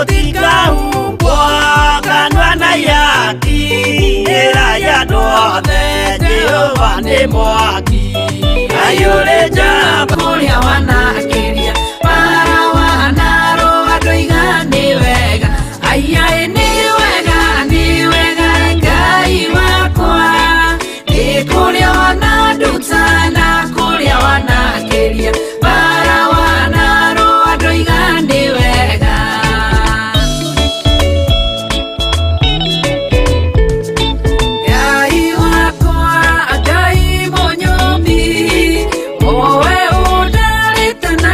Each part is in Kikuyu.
Mũtikahumbwo kanua na ihaki, ĩrai andũ othe Jehova nĩ mwaki. Ngai ũrĩ njamba. Kũrĩa wanakĩria bara wanarũa ndoiga nĩ wega, aiaĩ nĩ wega, nĩ wega Ngai wakwa, nĩ kũrĩa wananduta na kũrĩa wanakĩria bara wanarũa ndoiga nĩ wega. Ngai wakwa, Ngai mũnyũmbi, owe ũndarĩte na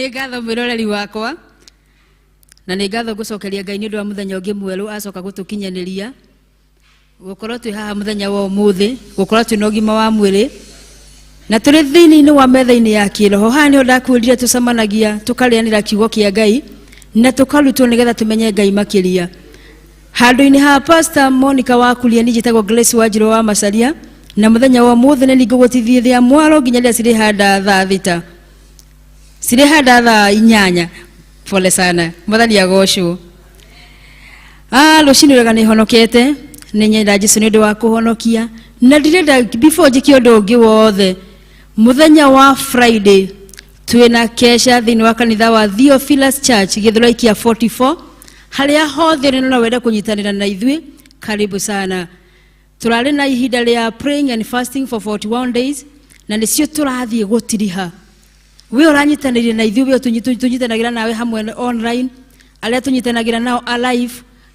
Nĩ ngatho mwĩroreri wakwa, na nĩ ngatho ngũcokeria Ngai nĩ ũndũ wa mũthenya ũngĩ mwerũ acoka gũtũkinyanĩria. Gũkorwo twĩ haha mũthenya wa ũmũthĩ, gũkorwo twĩna ũgima wa mwĩrĩ, na tũrĩ thĩinĩ-inĩ wa metha-inĩ ya kĩroho. Haha nĩho ndakwĩrire tũcemanagia, tũkarĩanĩra kiugo kĩa Ngai, na tũkarutwo nĩgetha tũmenye Ngai makĩria. Handũ-inĩ ha Pastor Monica wa Kuria, niĩ njĩtagwo Grace Wanjirũ wa Macaria, na mũthenya wa ũmũthĩ nĩ ngũgũtithia thĩ ya mwaro nginya rĩrĩa cirĩhanda thaa 6. Cirĩhanda thaa 8. Pole sana. Mwathani agocwo. Rũcinĩ rwega nĩ honokete, nĩ nyenda Jesu nĩ ũndũ wa kũhonokia, na ndirenda before njĩke ũndũ ũngĩ wothe. Mũthenya wa Friday twĩna kesha thĩinĩ wa kanitha wa Theophilus Church Gĩthũrai kĩa 44, harĩa hothe ũrĩ no wende kũnyitanĩra na ithuĩ, karibu sana. Tũrarĩ na ihinda rĩa praying and fasting for 41 days, na nĩcio tũrathiĩ gũtiriha. We ũranyitanĩire na ithuĩ, we tũnyitanagĩra nawe hamwe online, arĩa tũnyitanagĩra nao alive,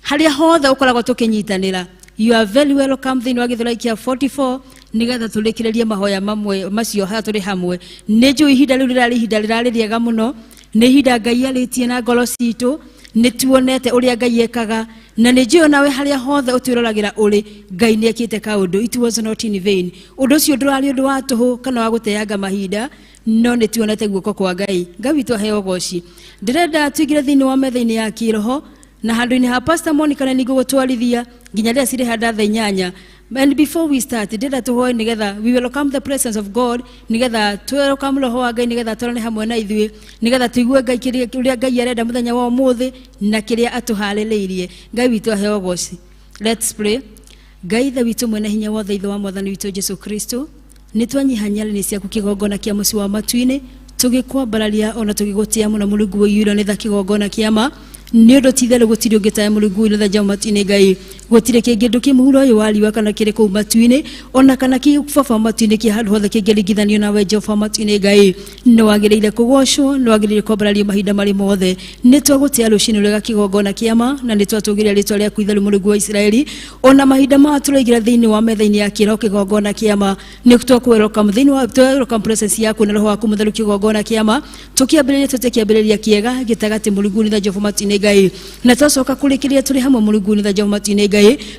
harĩa hothe ũkoragwo tũkĩnyitanĩra. You are very welcome thĩinĩ wa Gĩthũrai kĩa 44 nĩgetha tũrĩkĩrĩrie mahoya mamwe macio haha tũrĩ hamwe. Nĩ njũĩ ihinda rĩu rĩrarĩ ihinda rĩrarĩ rĩega mũno, nĩ ihinda Ngai arĩtie na ngoro citũ, nĩ tuonete ũrĩa Ngai ekaga, na nĩ njũĩ onawe harĩa hothe ũtwĩroragĩra ũrĩ, Ngai nĩ ekĩte kaũndũ. It was not in vain. Ũndũ ũcio ndũrarĩ ũndũ wa tũhũ kana wa gũteanga mahinda, no nĩ tuonete guoko kwa Ngai. Ngai witũ aheo ũgoci. Ndĩrenda tũingĩre thĩinĩ wa metha-inĩ ya kĩroho, na handũ-inĩ ha Pastor Monica nĩ ngũgũtwarithia nginya rĩrĩa cirĩhanda thaa 8. And before we start, ndĩrenda tũhoe nĩgetha we welcome the presence of God, nĩgetha welcome roho wa Ngai, nĩgetha twarane hamwe na ithuĩ, nĩgetha tũigue Ngai ũrĩa Ngai arenda mũthenya wa ũmũthĩ na kĩrĩa atũharĩrĩirie. Ngai witũ aheo ũgoci. Let's pray. Ngai ithe witũ mwene hinya wothe, ithe wa mwathani witũ Jesu Kristo, nĩ twanyiha nyarĩrĩ ciaku kĩgongona kĩa mũciĩ wa matu-inĩ, tũgĩkwambararia ona tũgĩgũtĩa mũno Mũrungu ũiyũirwo nĩ tha kĩgongona kĩa ma, nĩ ũndũ ti itherũ gũtirĩ ũngĩ tawe Mũrungu ũiyũirwo tha njao matu-inĩ Ngai. Gũtirĩ kĩngĩ ndũ kĩ mũhuro ũyũ wa riũa kana kĩrĩ kũu matu-inĩ, ona kana kĩ baba matu-inĩ kĩ handũ hothe kĩngĩringithanio nawe Jehova matu-inĩ Ngai. Nĩ wagĩrĩire kũgocwo, nĩ wagĩrĩire kwambarario mahinda marĩ mothe. Nĩ twagũtĩa rũcinĩ rwega kĩgongona kĩa ma, na nĩ twatũgĩria rĩtwa rĩaku itheru Mũrungu wa Isiraeli. Ona mahinda maya tũraingĩra thĩinĩ wa metha-inĩ ya kĩroho kĩgongona kĩa ma, nĩ twakũ-welcome thĩinĩ wa welcome presence yaku na roho waku mũtheru kĩgongona kĩa ma, tũkĩambĩrĩria tũte kĩambĩrĩria kĩega gĩtagatĩ Mũrungu nĩ tha Jehova matu-inĩ Ngai, na twacoka kũrĩkĩrĩria tũrĩ hamwe Mũrungu nĩ tha Jehova matu-inĩ Ngai.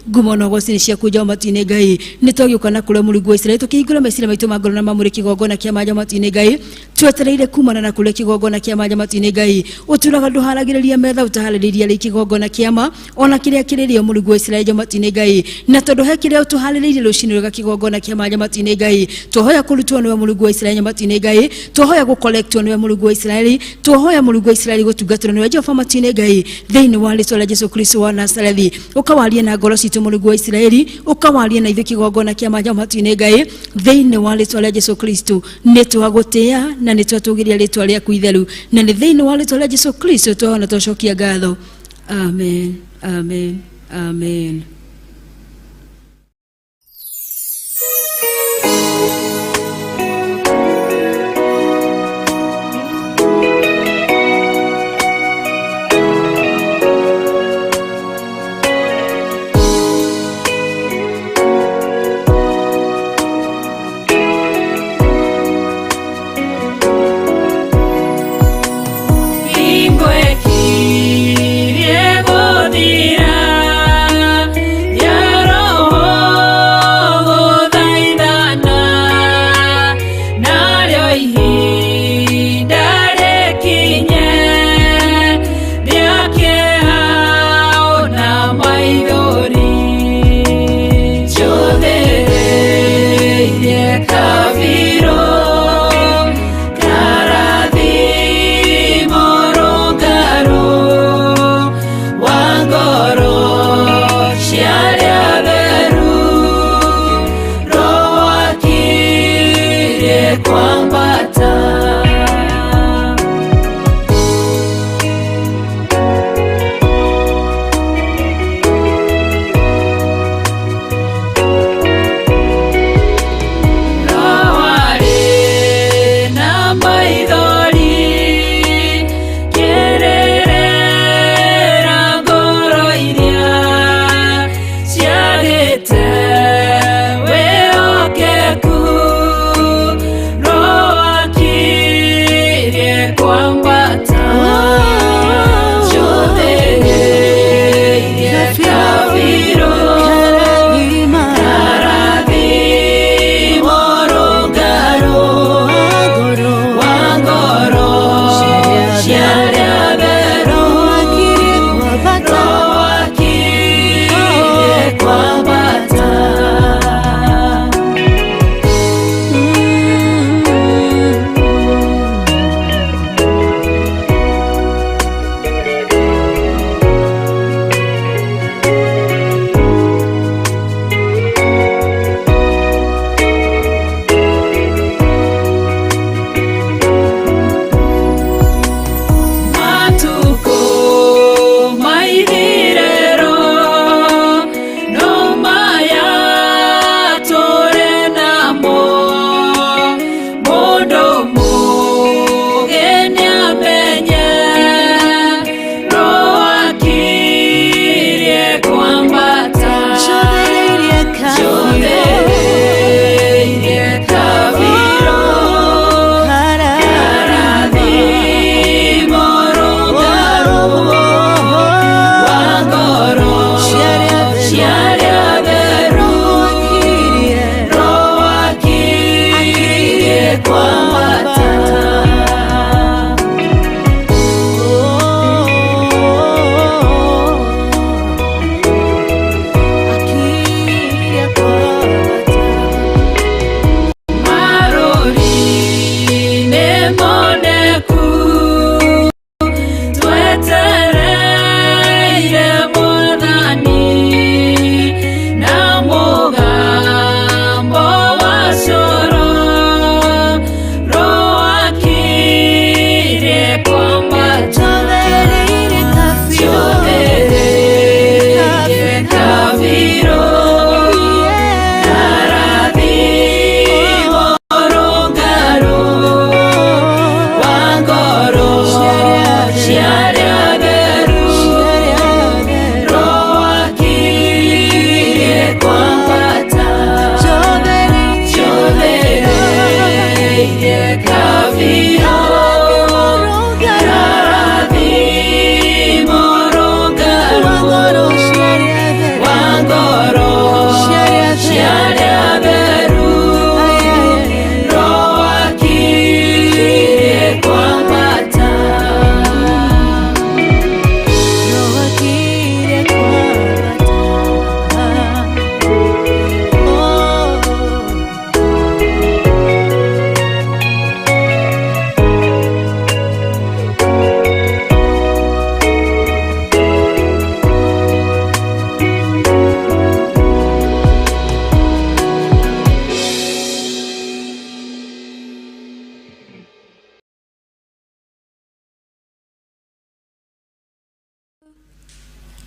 Ngumo na ũgoci nĩ ciaku Jehova matu-inĩ Ngai. Nĩ twagĩũka na kũrĩa Mũrungu wa Isiraeli, tũkĩhingũra meciria maitũ ma ngoro na ma mwĩrĩ kĩgongona kĩa ma Jehova matu-inĩ Ngai, twetereire kumana na kũrĩa kĩgongona kĩa ma Jehova matu-inĩ Ngai. Ũtũraga ndũharagĩrĩria metha ũtaharĩrĩirie rĩ kĩgongona kĩa ma ona kĩrĩa kĩrĩrĩo Mũrungu wa Isiraeli Jehova matu-inĩ Ngai, na tondũ he kĩrĩa ũtũharĩrĩirie rũcinĩ rwega kĩgongona kĩa ma Jehova matu-inĩ Ngai, twahoya kũrutwo nĩwe Mũrungu wa Isiraeli Jehova matu-inĩ Ngai, twahoya gũkolektwo nĩwe Mũrungu wa Isiraeli, twahoya Mũrungu wa Isiraeli gũtungatĩrwo nĩwe Jehova matu-inĩ Ngai, thĩinĩ wa rĩtwa rĩa Jesu Kristo wa Nazarethi. Ũkawarie na ngoro citũ Mũrungu wa Isiraeli, ũkawarie na ithuĩ kĩgongona kĩa ma Jehova matu-inĩ Ngai, thĩinĩ wa rĩtwa rĩa Jesu Kristo. Nĩ twagũtĩa na nĩ twatũgĩria rĩtwa rĩaku itheru, na nĩ thĩinĩ wa rĩtwa rĩa Jesu Kristo twahoya na twacokia ngatho. Amen, amen, amen. Hingo ĩkirie gũthira.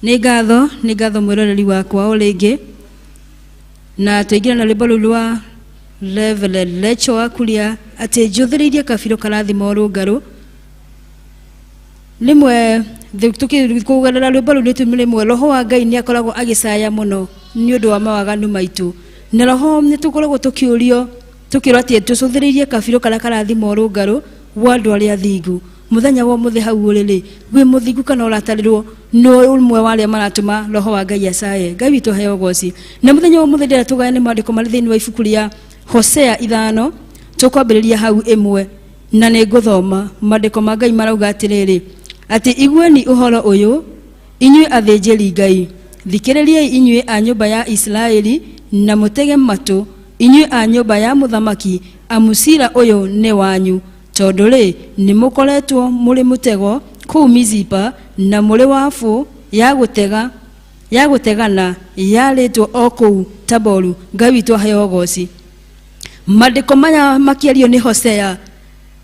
Nĩ ngatho, nĩ ngatho mwĩroreri wakwa o rĩngĩ, na twaingĩra na rwĩmbo rũu rwa Reverend Rachel wa kuria atĩ njũthĩrĩirie kabirũ karathima ũrũngarũ. Rĩmwe kũgerera rwĩmbo rũu nĩ rĩmwe roho wa Ngai nĩ akoragwo agĩcaya mũno nĩ ũndũ wa mawaganu maitũ, na roho nĩ tũkoragwo tũkĩũrio tũkĩrwo atĩ tũcũthĩrĩirie kabirũ karĩa karathima ũrũngarũ wa andũ arĩa athingu. Mũthenya wa ũmũthĩ hau ũrĩ rĩ, wĩ mũthingu kana ũratarĩrwo nĩ ũmwe wa arĩa maratũma roho wa Ngai acaye? Ngai witũ aheo ũgoci. Na mũthenya wa ũmũthĩ ndĩrenda tũgayane maandĩko marĩ thĩinĩ wa ibuku rĩa Hosea 5, tũkwambĩrĩria hau 1, na nĩ ngũthoma. Maandĩko ma Ngai marauga atĩrĩrĩ, atĩ igueni ũhoro ũyũ inyuĩ athĩnjĩri Ngai, thikĩrĩriai inyuĩ a nyũmba ya Isiraeli, na mũtege matũ inyuĩ a nyũmba ya mũthamaki, amu cira ũyũ nĩ wanyu. Tondũ rĩ, nĩ mũkoretwo mũrĩ mũtego kũu Mizipa, na mũrĩ wabu ya gũtega ya gũtegana yarĩtwo o kũu Taboru. Ngai witũ aheo ũgoci. Maandĩko maya makĩario nĩ Hosea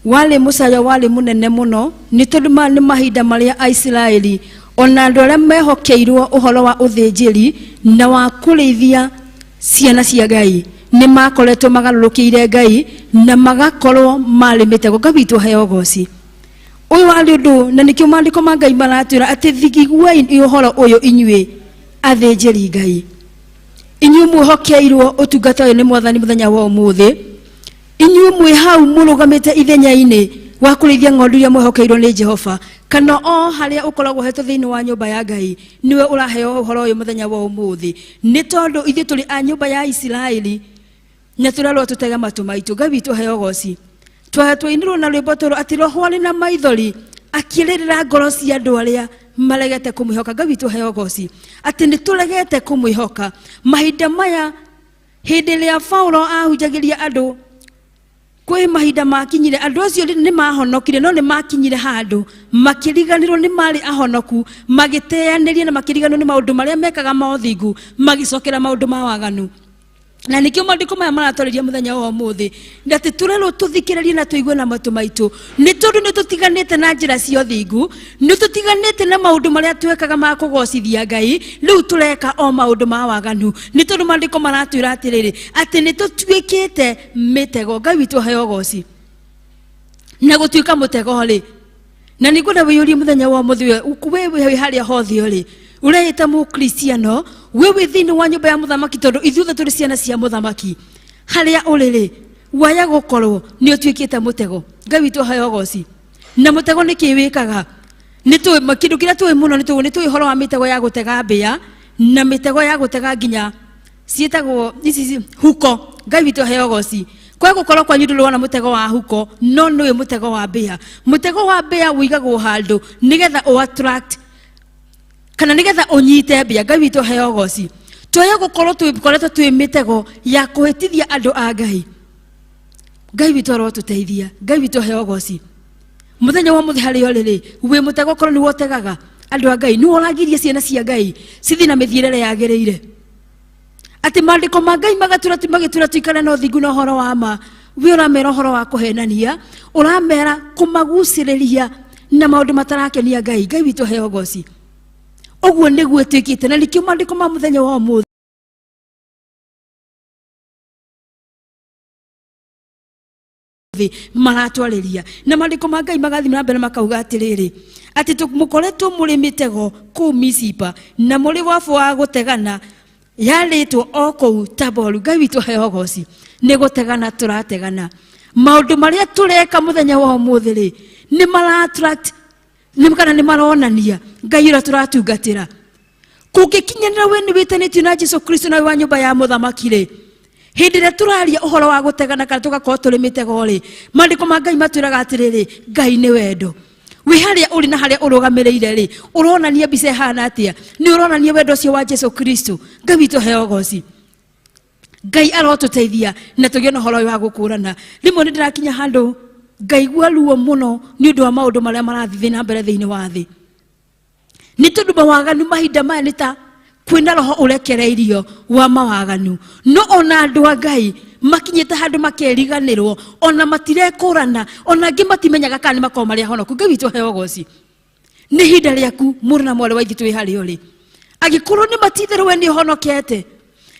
warĩ mũcayo warĩ mũnene mũno, nĩ tondũ maya nĩ mahinda marĩa Aisiraeli ona andũ arĩa mehokeirwo ũhoro wa ũthĩnjĩri na wa kũrĩithia ciana cia Ngai nĩ makoretwo magarũrũkĩire Ngai na magakorwo marĩ mĩtego. Ngai witũ aheo ũgoci. Ũyũ warĩ ũndũ, na nĩkĩo maandĩko ma Ngai maratwĩra atĩ thigiguai ũhoro ũyũ inyuĩ athĩnjĩri Ngai, inyuĩ mwĩhokeirwo ũtungata ũyũ nĩ Mwathani mũthenya wa ũmũthĩ, inyuĩ mwĩ hau mũrũgamĩte ithenya-inĩ wa kũrĩithia ng'ondu iria mwehokeirwo nĩ Jehova, kana o harĩa ũkoragwo hetwo thĩinĩ wa nyũmba ya Ngai, nĩwe ũraheo ũhoro ũyũ mũthenya wa ũmũthĩ. Nĩ tondũ ithuĩ tũrĩ a nyũmba ya Isiraeli na tũrerwo tũtege matũ maitũ. Ngai witũ aheo ũgoci. Twainirwo na rwĩmbo tũrũ atĩ roho arĩ na maithori akĩrĩrĩra ngoro cia andũ arĩa maregete kũmwĩhoka. Ngai witũ aheo ũgoci atĩ nĩ tũregete kũmwĩhoka mahinda maya. Hĩndĩ ĩrĩa Paulo ahunjagĩria andũ, kwĩ mahinda makinyire andũ acio nĩ mahonokire, no nĩ makinyire handũ makĩriganĩrwo nĩ marĩ ahonoku, magĩteanĩria na makĩriganĩrwo nĩ maũndũ marĩa mekaga ma ũthingu, magĩcokera maũndũ ma waganu. Na nĩkĩo maandĩko maya maratwarĩria mũthenya wa ũmũthĩ, na atĩ tũrerwo tũthikĩrĩrie na tũigue na matũ maitũ, nĩ tondũ nĩ tũtiganĩte na njĩra cia ũthingu, nĩ tũtiganĩte na maũndũ marĩa twekaga ma kũgocithia Ngai, rĩu tũreka o maũndũ ma waganu. Nĩ tondũ maandĩko maratwĩra atĩrĩrĩ, atĩ nĩ tũtuĩkĩte mĩtego. Ngai witũ aheo ũgoci. Na gũtuĩka mũtego rĩ, na nĩ ngwenda wĩyũrie mũthenya wa ũmũthĩ, we wĩ harĩa hothe ũrĩ, ũreĩta mũkristiano, we wĩ thĩinĩ wa nyũmba ya mũthamaki, tondũ ithuothe tũrĩ ciana cia mũthamaki. Harĩa ũrĩ rĩ, waya gũkorwo nĩ ũtuĩkĩte mũtego. Ngai witũ aheo ũgoci. Na mũtego nĩ kĩ wĩkaga? Nĩ tũĩ kĩndũ kĩrĩa tũĩ mũno, nĩ tũĩ nĩ tũĩ ũhoro wa mĩtego ya gũtega mbĩa na mĩtego ya gũtega nginya ciĩtagwo ici huko. Ngai witũ aheo ũgoci. Kwa gũkorwo kwanyu ndũrĩ wona mũtego wa huko, no nĩũĩ mũtego wa mbĩa. Mũtego wa mbĩa ũigagwo handũ nĩgetha ũ attract kana nĩgetha ũnyite mbĩa. Ngai witũ aheo ũgoci. Twaya gũkorwo tũkoretwo twĩ mĩtego ya kũhĩtithia andũ a Ngai. Ngai witũ arotũteithia. Ngai witũ aheo ũgoci. Mũthenya wa mũthĩ harĩa ũrĩ rĩ, wĩ mũtego korwo nĩwe ũtegaga andũ a Ngai, nĩwe ũragiria ciana cia Ngai cithiĩ na mĩthiĩre ĩrĩa yagĩrĩire. Atĩ maandĩko ma Ngai magatũra magĩtũra tũikare na ũthingu na ũhoro wa ma, we ũramera ũhoro wa kũhenania, ũramera kũmagucĩrĩria na maũndũ matarakenia Ngai. Ngai witũ aheo ũgoci. Ũguo nĩguo ĩtuĩkĩte, na nĩkĩo maandĩko ma mũthenya wa ũmũthĩ maratwarĩria. Na maandĩko ma Ngai magathiĩ na mbere makauga atĩrĩrĩ, atĩ mũkoretwo mũrĩ mĩtego kũu Mizipa na mũrĩ wabu wa gũtegana yarĩtwo o kũu Taboru. Ngai witũ aheo ũgoci. Nĩ gũtegana tũrategana. Maũndũ marĩa tũreka mũthenya wa ũmũthĩ rĩ, nĩ mara attract, nĩ kana nĩ maronania Ngai ũrĩa tũratungatĩra. Kũngĩkinyanĩra we nĩ wĩtanĩtio na Jesu Kristo na wĩ wa nyũmba ya mũthamaki rĩ, hĩndĩ ĩrĩa tũraria ũhoro wa gũtegana kana tũgakorwo tũrĩ mĩtego rĩ, maandĩko ma Ngai matwĩraga atĩrĩrĩ, Ngai nĩ wendo. Wĩ harĩa ũrĩ na harĩa ũrũgamĩrĩire rĩ, ũronania mbica ĩhana atĩa? Nĩ ũronania wendo ũcio wa Jesu Kristo. Ngai witũ aheo ũgoci. Ngai arotũteithia na tũgĩe na ũhoro ũyũ wa gũkũrana. Rĩmwe nĩ ndĩrakinya handũ ngaigua ruo mũno nĩ ũndũ wa maũndũ marĩa marathiĩ na mbere thĩinĩ wa thĩ. Nĩ tondũ mawaganu mahinda maya nĩ ta kwĩna roho ũrekereirio wa mawaganu, no ona andũ a Ngai makinyĩte handũ makeriganĩrwo, ona matirekũrana, ona angĩ matimenyaga kana nĩ makoragwo marĩ ahonoku. Ngai witũ aheo ũgoci. Nĩ ihinda rĩaku mũrũ na mwarĩ wa ithe twĩ harĩa ũrĩ. Angĩkorwo nĩ matitherũ we nĩ ũhonokete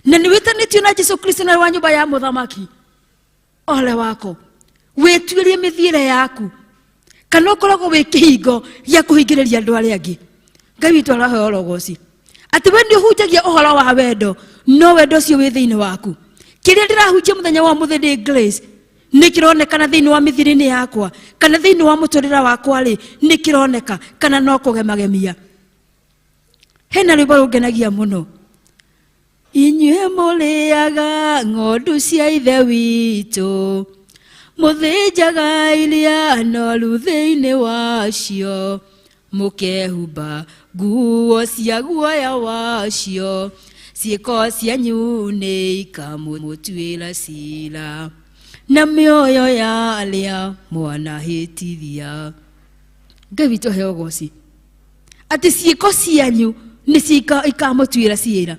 na nĩ wĩtanĩtio na Jesu Kristo na wa nyũmba ya mũthamaki, ole wako wĩtuĩrie mĩthiĩre yaku, kana ũkoragwo wĩ kĩhingo gĩa kũhingĩrĩria andũ arĩa angĩ. Ngai witũ araheo ũrogoci atĩ we nĩ ũhunjagia ũhoro wa wendo, no wendo ũcio wĩ thĩinĩ waku. Kĩrĩa ndĩrahunjia mũthenya wa ũmũthĩ nĩ grace, nĩ kĩronekana thĩinĩ wa mĩthiĩre-inĩ yakwa kana thĩinĩ wa mũtũrĩre wakwa rĩ, nĩ kĩroneka kana no kũgemagemia. Hena rwĩmbo rũngenagia mũno, inyuĩ mũrĩaga ng'ondu cia ithe witũ, mũthĩnjaga iria noru thĩinĩ wacio, mũkehumba nguo cia guoya wacio, ciĩko cianyu nĩ ikamũtuĩra cira, na mĩoyo ya arĩa mwanahĩtithia. Ngai witũ aheo ũgoci atĩ ciĩko cianyu nĩcio ikamũtuĩra cira.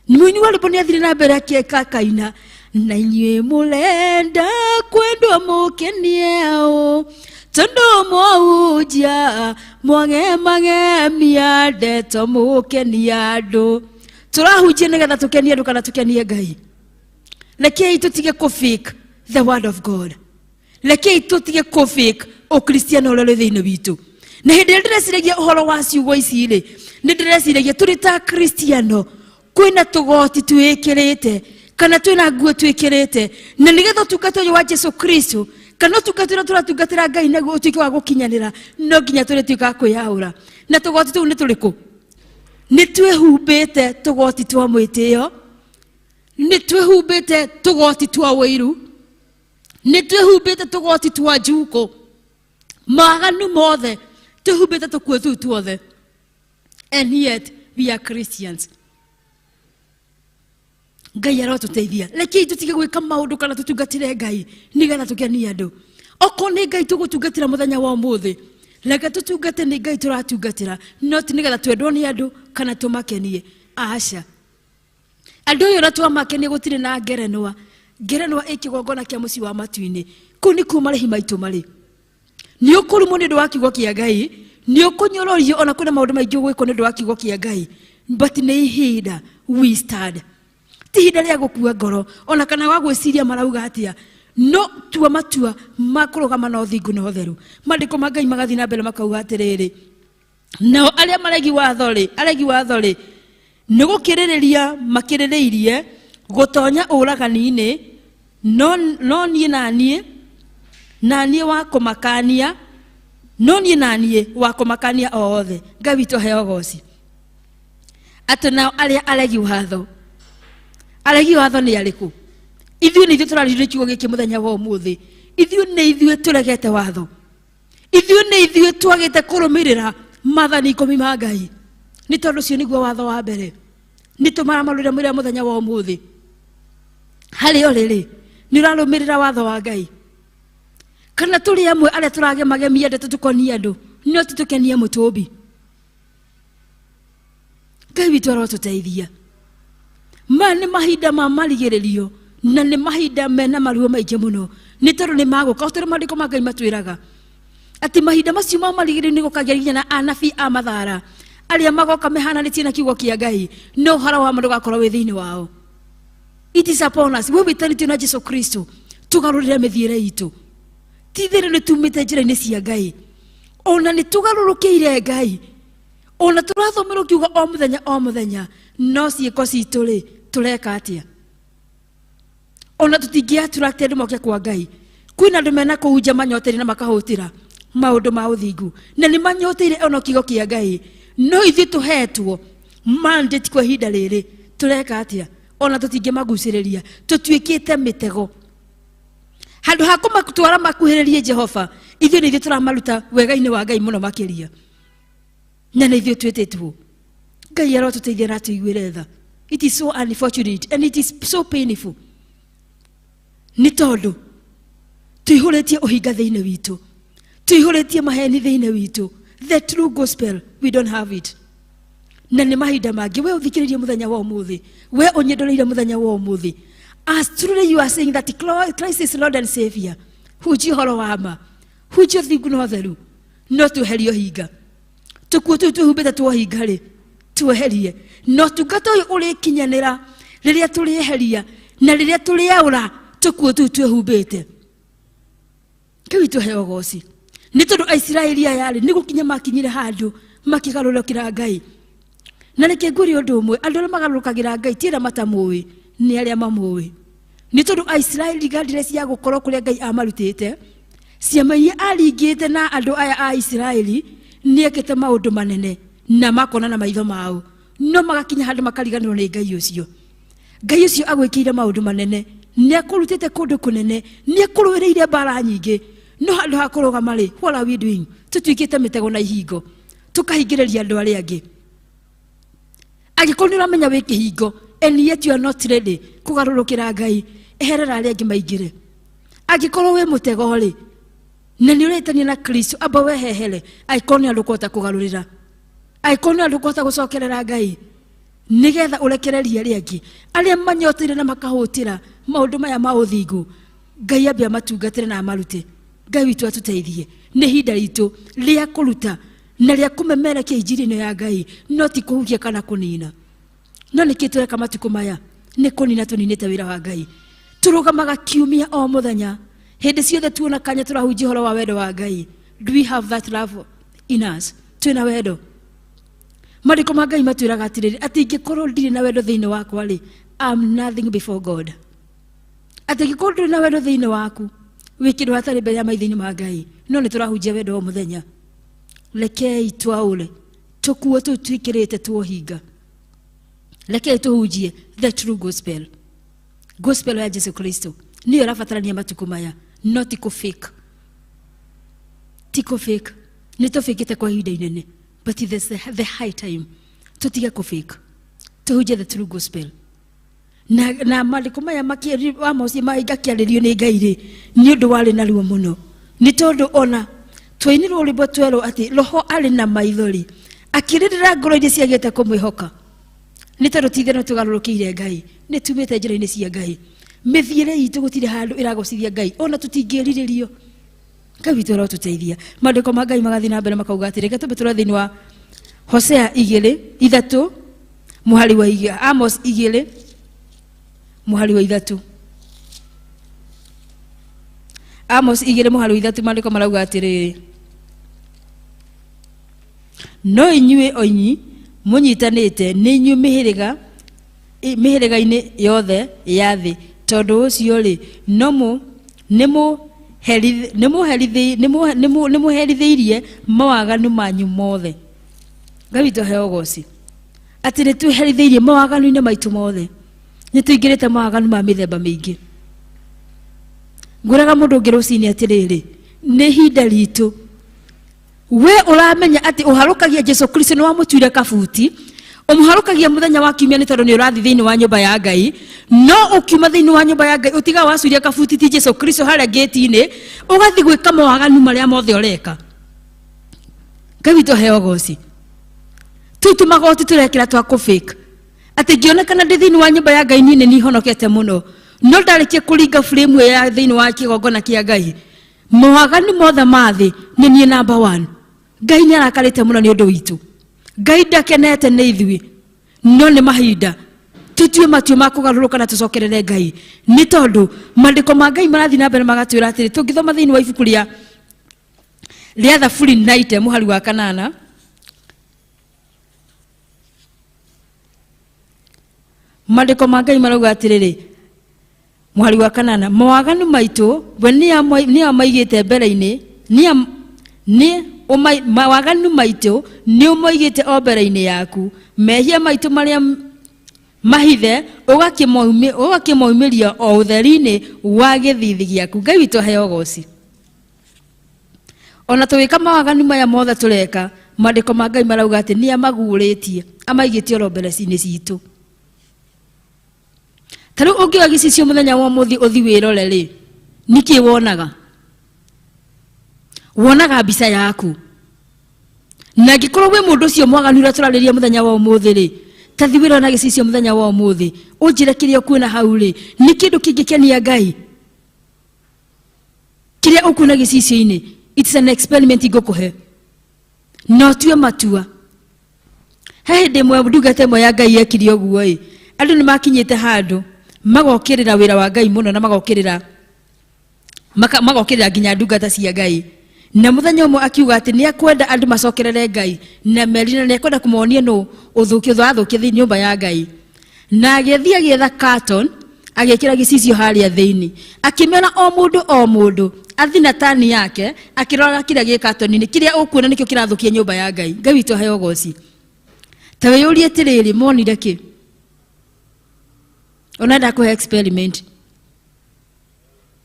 Mũini wa rwĩmbo nĩ athire na mbere akĩka akaina, na inyuĩ mũrenda kwendwo mũkenie ũ, tondũ mwahunjia mwagemagemia ndeto mũkenia andũ. Tũrahunjia nĩgetha tũkenie andũ kana tũkenie Ngai? Rekei tũtige kũ fake the word of God. Rekei tũtige kũ fake ũkristiano ũrĩa ũrĩ thĩinĩ witũ. Na hĩndĩ ĩrĩa ndĩreciragia ũhoro wa ciugo ici rĩ, nĩ ndĩreciragia tũrĩ ta kristiano kwĩna tũgoti twĩkĩrĩte kana twĩna nguo twĩkĩrĩte, na nĩgetha ũtungata ũyũ wa Jesu Kristo kana ũtungata ũrĩa tũratungatĩra Ngai naguo ũtuĩke wa gũkinyanĩra, no nginya tũrĩtuĩka a kwĩyaũra. Na tũgoti tũu nĩ tũrĩkũ? Nĩ twĩhumbĩte tũgoti twa mwĩtĩo, nĩ twĩhumbĩte tũgoti twa ũiru, nĩ twĩhumbĩte tũgoti twa njukũ, maganu mothe twĩhumbĩte tũkuo tũu tuothe, and yet we are Christians. Ngai arotũteithia. Rekei tũtige gwĩka maũndũ kana tũtungatĩre Ngai nĩgetha tũkenie andũ. Okorwo nĩ Ngai tũgũtungatĩra mũthenya wa ũmũthĩ, reke tũtungate nĩ Ngai tũratungatĩra, no ti nĩgetha twendwo nĩ andũ kana tũmakenie. Aca, andũ ũyũ ũrĩa twamakenie gũtirĩ na ngerenwa. Ngerenwa ĩ kĩgongona kĩa mũciĩ wa matu-inĩ, kũu nĩkuo marĩhi maitũ marĩ. Nĩ ũkũrumwo nĩ ũndũ wa kiugo kĩa Ngai, nĩ ũkũnyororio, ona kwĩna maũndũ maingĩ ũgwĩkwo nĩ ũndũ wa kiugo kĩa Ngai, but nĩ ihinda we stand. Ti ihinda rĩa gũkua ngoro ona kana wa gwĩciria marauga atĩa, no tua matua ma kũrũgama na ũthingu na ũtheru. Maandĩko ma Ngai magathiĩ na mbere makauga atĩrĩrĩ, nao arĩa maregi watho rĩ, aregi watho rĩ, nĩ gũkĩrĩrĩria makĩrĩrĩirie gũtonya ũragani-inĩ, no niĩ na niĩ na niĩ wa kũmakania, no niĩ na niĩ wa kũmakania o othe. Ngai witũ aheo goci atĩ nao arĩa aregi watho, aregi watho nĩ arĩkũ? Ithuĩ nĩ ithuĩ tũrarĩrĩria kiugo gĩkĩ mũthenya wa ũmũthĩ. Ithuĩ nĩ ithuĩ tũregete watho, ithuĩ nĩ ithuĩ twagĩte kũrũmĩrĩra maathani 10 ma Ngai, nĩ tondũ ũcio nĩguo watho wa mbere. Nĩ tũmaramarũrĩra mwĩra mũthenya wa ũmũthĩ, harĩa ũrĩ rĩ, nĩ ũrarũmĩrĩra watho wa Ngai kana tũrĩ amwe arĩa tũragemagemia ndeto tũkonie andũ no ti tũkenie mũtũmbi? Ngai witũ arotũteithia. Maya nĩ mahinda ma marigĩrĩrio na nĩ mahinda mena maruo maingĩ mũno, nĩ tondũ nĩ magũka o tondũ maandĩko ma Ngai matwĩraga atĩ mahinda macio ma marigĩrĩrio nĩ gũkagĩa nginya na anabii a mathara arĩa magoka mehananĩtie na kiugo kĩa Ngai, no ũhoro wa ma ndũgakorwo wĩ thĩinĩ wao. It is upon us, we wĩtanĩtio na Jesu Kristo, tũgarũrĩre mĩthiĩre itũ. Ti itherũ nĩ tumĩte njĩra-inĩ cia Ngai, ona nĩ tũgarũrũkĩire Ngai, ona tũrathomerwo kiugo o mũthenya o mũthenya, no ciĩko citũ rĩ, tũreka atĩa? Ona tũtingĩ attract andũ moke kwa Ngai. Kwĩna andũ mena kũu nja manyoteire na makahũtĩra maũndũ ma ũthingu, na nĩ manyoteire ona kiugo kĩa Ngai, no ithuĩ tũhetwo mandate kwa ihinda rĩrĩ, tũreka atĩa? Ona tũtingĩmagucĩrĩria, tũtuĩkĩte mĩtego. Handũ ha kũmatwara makuhĩrĩrie Jehova, ithuĩ nĩ ithuĩ tũramaruta wega-inĩ wa Ngai mũno makĩria, na nĩ ithuĩ twĩtĩtwo. Ngai arotũteithia na atũiguĩre tha. It is so unfortunate and it is so painful, nĩ tondũ tũihũrĩtie ũhinga thĩinĩ witũ, tũihũrĩtie maheni thĩinĩ witũ. The true gospel, we don't have it. Na nĩ mahinda mangĩ we ũthikĩrĩrie mũthenya wa ũmũthĩ, we ũnyendũrĩire mũthenya wa ũmũthĩ, as truly you are saying that Christ is Lord and Savior, hunjia ũhoro wa ma, hunjia ũthingu na ũtheru, no tweherie ũhinga. Tũkuo tũu twĩhumbĩte twohinga rĩ, tweherie. Na ũtungata ũyũ ũrĩkinyanĩra rĩrĩa tũrĩeheria na rĩrĩa tũrĩaũra tũkuo tũu twĩhumbĩte. Kĩu itũheo goci nĩ tondũ Aisiraeli aya rĩ, nĩ gũkinya makinyire handũ makĩgarũrũkĩra Ngai. Na reke ngwĩre ũndũ ũmwe, andũ arĩa magarũrũkagĩra Ngai ti arĩa matamũĩ, nĩ arĩa mamũĩ. Nĩ tondũ Aisiraeli gandire cia gũkorwo kũrĩa Ngai amarutĩte, ciama iria aringĩte na andũ aya a Isiraeli, nĩ ekĩte maũndũ manene na makona na maitho mao, no magakinya handũ makariganĩrwo nĩ Ngai ũcio. Ngai ũcio agwĩkĩire maũndũ manene, nĩ akũrutĩte kũndũ kũnene, nĩ akũrũĩrĩire mbara nyingĩ, no handũ ha kũrũgama rĩ, what are we doing? Tũtuĩkĩte mĩtego na ihingo, tũkahingĩrĩria andũ arĩa angĩ. Angĩkorwo nĩ ũramenya wĩ kĩhingo and yet you are not ready kũgarũrũkĩra Ngai, eherera arĩa angĩ maingĩre. Angĩkorwo wĩ mũtego rĩ, na nĩ ũretania na Kristo, amba wehehere. Angĩkorwo nĩ andũ kũhota kũgarũrĩra, angĩkorwo nĩ andũ kũhota gũcokerera Ngai, nĩgetha ũrekererie arĩa angĩ arĩa manyoteire na makahũtĩra maũndũ maya ma ũthingu. Ngai ambe amatungatĩre na amarute. Ngai witũ atũteithie. Nĩ ihinda ritũ rĩa kũruta na rĩa kũmemerekia injiri ĩno ya Ngai, no ti kũhukia kana kũnina. No nĩkĩ tũreka matukũ maya? Nĩ kũnina tũninĩte wĩra wa Ngai. Tũrũgamaga kiumia o mũthenya, hĩndĩ ciothe tuona kanya tũrahunjia ũhoro wa wendo wa Ngai. Do we have that love in us? Twĩna wendo? Maandĩko ma Ngai matwĩraga atĩrĩrĩ, atĩ ingĩkorwo ndirĩ na wendo thĩinĩ wakwa rĩ, I'm nothing before God. Atĩ angĩkorwo ndũrĩ na wendo thĩinĩ waku, wĩ kĩndũ hatarĩ mbere ya maitho-inĩ ma Ngai. No nĩ tũrahunjia wendo o mũthenya. Rekei twaũre tũkuo tũu twĩkĩrĩte tuohinga. Rekei tũhunjie the true gospel, gospel ya Jesu Kristo nĩyo ĩrabatarania matukũ maya, no ti kũ fake, ti kũ fake. Nĩ tũbĩkĩte kwa ihinda inene, but it is the high time tũtige kũ fake, tũhunjie the true gospel. Na maandĩko maya Amosi ngakĩarĩrio nĩ Ngai rĩ, nĩ ũndũ warĩ na ruo mũno, nĩ tondũ ona twainirwo rwĩmbo twerwo atĩ roho arĩ na maithori akĩrĩrĩra ngoro iria ciagĩte kũmwĩhoka. Nĩ tondũ ti itherũ tũgarũrũkĩire Ngai, nĩ tumĩte njĩra-inĩ cia Ngai, mĩthiĩre itũ gũtirĩ handũ ĩragocithia Ngai, ona tũtingĩrirĩrio. Ngai witũ arotũteithia. Maandĩko ma Ngai magathiĩ na mbere makauga atĩrĩ, reke tũmbe tũrore thĩinĩ wa Hosea igĩrĩ ithatũ mũhari wa igĩ, Amos igĩrĩ mũhari wa ithatũ. Amos igĩrĩ mũhari wa ithatũ, maandĩko marauga atĩrĩrĩ, no inyuĩ oinyi mũnyitanĩte nĩ inyuĩ mĩhĩrĩga mĩhĩrĩga-inĩ yothe ya thĩ, tondũ ũcio rĩ, no mũ nĩ mũherithĩirie mawaganu manyu mothe. Ngai witũ aheo ũgoci atĩ nĩ twĩherithĩirie mawaganu-inĩ maitũ mothe. Nĩ tũingĩrĩte mawaganu ma mĩthemba mĩingĩ. Ngwĩraga mũndũ ũngĩ rũcinĩ atĩrĩrĩ, nĩ ihinda ritũ. We ũramenya atĩ ũharũkagia Jesu Kristo nĩ wamũtuire kabuti, ũmũharũkagia mũthenya wa kiumia nĩ tondũ nĩ ũrathiĩ thĩinĩ wa nyũmba ya Ngai, no ũkiuma thĩinĩ wa nyũmba ya Ngai ũtigaga wacuria kabuti ti Jesu Kristo harĩa ngĩti-inĩ, ũgathiĩ gwĩka mawaganu marĩa mothe ũreka. Ngai witũ aheo goci. Tũu tũmagoti tũrekĩra twa kũ fake, atĩ ngĩonekana ndĩ thĩinĩ wa nyũmba ya Ngai niĩ nĩ nihonokete mũno, no ndarĩkia kũringa frame ĩyo ya thĩinĩ wa kĩgongona kĩa Ngai, mawaganu mothe ma thĩ nĩ niĩ number one. Ngai nĩ arakarĩte mũno nĩ ũndũ witũ. Ngai ndakenete nĩ ithuĩ, no nĩ mahinda tũtue matua ma kũgarũrũka na tũcokerere Ngai, nĩ tondũ maandĩko ma Ngai marathiĩ na mbere magatwĩra atĩrĩ, tũngĩthoma thĩinĩ wa ibuku rĩa Thaburi 90 mũhari wa kanana, maandĩko ma Ngai marauga atĩrĩrĩ, mũhari wa kanana, mawaganu maitũ we nĩ amaigĩte mbere-inĩ, mawaganu maitũ nĩ ũmoigĩte o mbere-inĩ yaku, mehia maitũ marĩa mahithe ũgakĩmoimĩria o ũtheri-inĩ wa gĩthiithi gĩaku. Ngai witũ aheo ũgoci. Ona tũgĩka mawaganu maya mothe tũreka, maandĩko ma Ngai marauga atĩ nĩ amaguũrĩtie, amaigĩte oro mbere-inĩ citũ. Ta rĩu ũngĩoya gĩcicio mũthenya wa ũmũthĩ ũthi wĩrore rĩ, nĩkĩ wonaga? Wonaga mbica yaku. Na angĩkorwo wĩ mũndũ ũcio mwaganu ũrĩa tũrarĩria mũthenya wa ũmũthĩ rĩ, ta thi wĩrore na gĩcicio mũthenya wa ũmũthĩ, ũnjĩre kĩrĩa ũkuona hau rĩ, nĩ kĩndũ kĩngĩkenia Ngai? Kĩrĩa ũkuona gĩcicio-inĩ, it's an experiment ngũkũhe. Na ũtue matua. He hĩndĩ ĩmwe ndungata ĩmwe ya Ngai yekire ũguo ĩ, andũ nĩ makinyĩte handũ magokĩrĩra wĩra wa Ngai mũno na magokĩrĩra magokĩrĩra nginya ndungata cia Ngai. Na mũthenya ũmwe akiuga atĩ nĩ akwenda andũ macokerere Ngai na merire, na nĩ akwenda kũmonia nũ ũthũkio ũrathũkia thĩinĩ nyũmba ya Ngai. Na agĩthiĩ agĩetha carton, agĩkĩra gĩcicio harĩa thĩinĩ, akĩmera o mũndũ o mũndũ athi na tani yake akĩroraga kĩrĩa gĩ katoni-inĩ, kĩrĩa ũkuona nĩkĩo kĩrathũkia nyũmba ya Ngai. Ngai witũ aheo ũgoci. Ta wĩyũrie atĩrĩrĩ, monire kĩ? Ona ndakũhe experiment,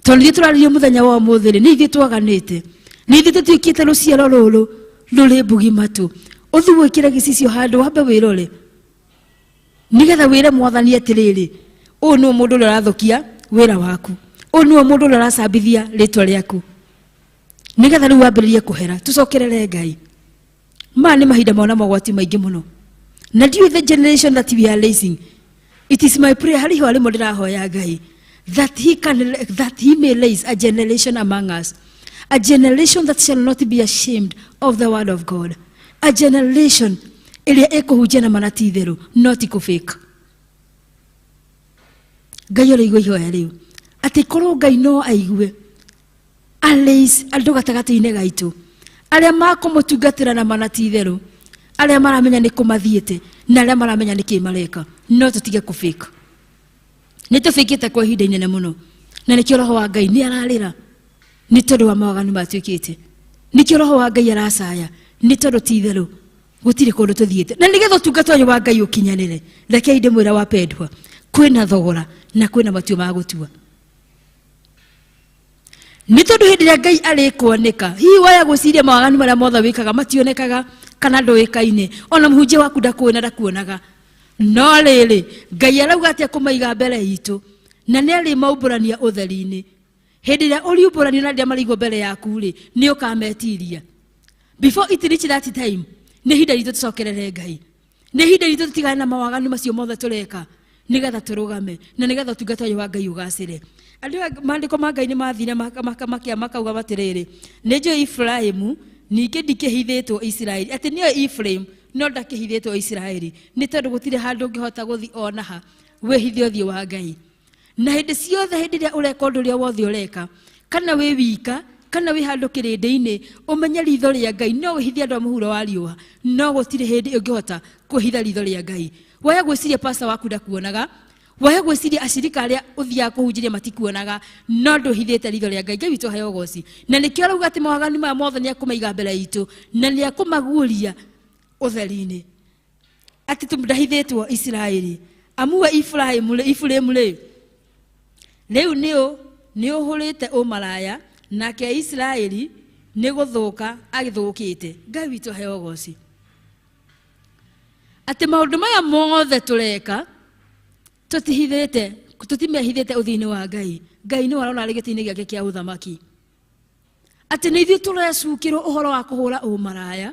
tondũ ithuĩ tũrarĩrio mũthenya wa ũmũthĩ rĩ, nĩ ithuĩ twaganĩte, nĩ ithuĩ tũtuĩkĩte rũciaro rũrũ rũrĩ mbugi matũ. Ũthiĩ wĩkĩre gĩcicio handũ wambe wĩrore, nĩgetha wĩre Mwathani atĩrĩrĩ, ũyũ nĩwe mũndũ ũrĩa ũrathũkia wĩra waku, ũyũ nĩwe mũndũ ũrĩa ũracambithia rĩtwa rĩaku, nĩgetha rĩu wambĩrĩrie kũhera. Tũcokerere Ngai. Maya nĩ mahinda mona mogwati maingĩ mũno, na ndiũĩ the generation that we are raising. It is my prayer, harĩ ihoya rĩmwe ndĩrahoya Ngai, that he may raise a generation among us, a generation that shall not be ashamed of the word of God, a generation ĩrĩa ĩkũhunjia na mana ti itherũ, no ti kũfake. Ngai ũrĩigua ihoya rĩu, atĩ korwo Ngai no aigue araise andũ gatagatĩ-inĩ gaitũ arĩa makũmũtungatĩra na mana ti itherũ, arĩa maramenya nĩ kũmathiĩte na arĩa maramenya nĩ kĩ mareka, no tũtige kũfake. Nĩ tũbĩkĩte kwa ihinda inene mũno, na nĩkĩo roho wa Ngai nĩ ararĩra nĩ tondũ wa mawaganu matuĩkĩte, nĩkĩo roho wa Ngai aracaya nĩ tondũ ti itherũ gũtirĩ kũndũ tũthiĩte. Na nĩgetha ũtungata ũyũ wa Ngai ũkinyanĩre, rekei ndĩmwĩra wapendwa, kwĩna thogora na kwĩna matua ma gũtua, nĩ tondũ hĩndĩ ĩrĩa Ngai arĩkuoneka, hihi waya gwĩciria mawaganu marĩa mothe wĩkaga mationekaga kana ndũĩkaine, ona mũhunjia waku ndakũĩ na ndakuonaga, no rĩrĩ, Ngai arauga atĩ akũmaiga mbere itũ na nĩ arĩmaumbũrania ũtheri-inĩ. Hĩndĩ ĩrĩa ũriumbũranio na rĩrĩa marĩigwo mbere yaku rĩ, nĩ ũkametiria. Before it reach that time, nĩ ihinda ritũ tũcokerere Ngai, nĩ ihinda ritũ tũtigane na mawaganu macio mothe tũreka, nĩgetha tũrũgame na nĩgetha ũtungata ũyũ wa Ngai ũgacĩre. Andũ aya, maandĩko ma Ngai nĩ mathire makauga atĩrĩrĩ, nĩ njũĩ Ibrahĩmu, ningĩ ndikĩhithĩtwo Isiraeli, atĩ nĩoĩ Ibrahim no ndakĩhithĩtwo Isiraeli, nĩ tondũ gũtirĩ handũ ũngĩhota gũthi ona ha wĩhithe ũthiũ wa Ngai. Na hĩndĩ ciothe, hĩndĩ ĩrĩa ũreka ũndũ ũrĩa wothe ũreka, kana wĩ wika kana wĩ handũ kĩrĩndĩ-inĩ, ũmenye ritho rĩa Ngai. No wĩhithe andũ a mũhuro wa riũa, no gũtirĩ hĩndĩ ũngĩhota kwĩhitha ritho rĩa Ngai. Waya gwĩciria pastor waku ndakuonaga, waya gwĩciria acirika arĩa ũthiaga kũhunjĩria matikuonaga, no ndũhithĩte ritho rĩa Ngai. Ngai witũ aheo ũgoci. Na nĩkĩo arauga atĩ mawaganu maya mothe nĩ akũmaiga mbere itũ na nĩ akũmaguũria ũtheri-inĩ, atĩ ndahithĩtwo Isiraeli. Amuwe Ibrahĩmu rĩ, Iburahimu rĩ, rĩu nĩ ũhũrĩte ũmaraya, nake Isiraeli nĩ gũthũka agĩthũkĩte. Ngai witũ aheo ũgoci, atĩ maũndũ maya mothe tũreka tũtihithĩte, tũtimehithĩte ũthiũ-inĩ wa Ngai. Ngai nĩwe arona arĩ gĩtĩ-inĩ gĩake kĩa ũthamaki, atĩ nĩ ithuĩ tũrecukĩrwo ũhoro wa kũhũra ũmaraya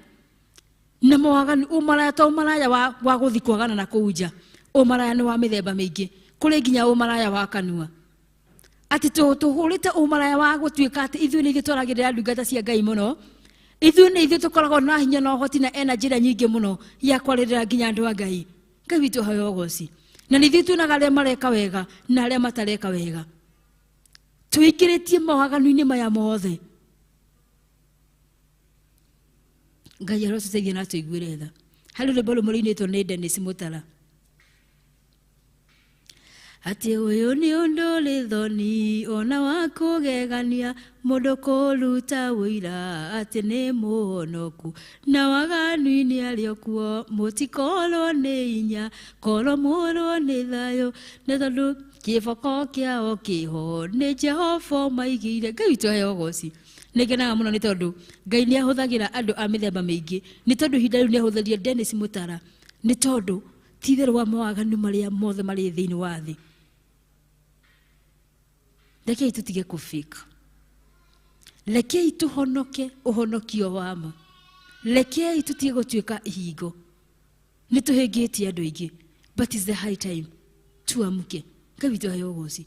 na mawaganu. Ũmaraya to ũmaraya wa gũthi kwagana na kũu nja, ũmaraya nĩ wa mĩthemba mĩingĩ, kũrĩ nginya ũmaraya wa kanua, atĩ tũhũrĩte ũmaraya wa gũtuĩka atĩ ithuĩ nĩ ithuĩ twaragĩrĩra ndungata cia Ngai mũno, ithuĩ nĩ ithuĩ tũkoragwo na hinya na ũhoti na ena njĩra nyingĩ mũno ya kwarĩrĩra nginya andũ a Ngai. Ngai witũ aheo ũgoci. Na nĩ ithuĩ tuonaga arĩa mareka wega na arĩa matareka wega. Twĩingĩrĩtie mawaganu-inĩ maya mothe. Ngai arotũteithia na atũiguĩre tha. Harĩ rwĩmbo rũmwe rũinĩtwo nĩ Dennis Mũtara, atĩ ũyũ nĩ ũndũ ũrĩ thoni ona wa kũgegania, mũndũ kũruta ũira atĩ nĩ mũhonoku na waganu-inĩ arĩ o kuo. Mũtikorwo nĩ inya, korwo mũrwo nĩ thayũ, nĩ tondũ kĩboko kĩao kĩho nĩ Jehova maigĩire. Ngai witũ aheo ũgoci. Nĩ ngenaga mũno nĩ tondũ Ngai nĩ ahũthagĩra andũ a mĩthemba mĩingĩ, nĩ tondũ ihinda rĩu nĩ ahũthĩrire Dennis Mũtara, nĩ tondũ ti itherũ wa mawaganu marĩa mothe marĩ thĩinĩ wa thĩ. Rekei tũtige kũfake, rekei tũhonoke ũhonokio wa ma, rekei tũtige gũtuĩka ihingo. Nĩ tũhĩngĩtie andũ aingĩ, but is the high time tuamke. Ngai witũ aheo ũgoci.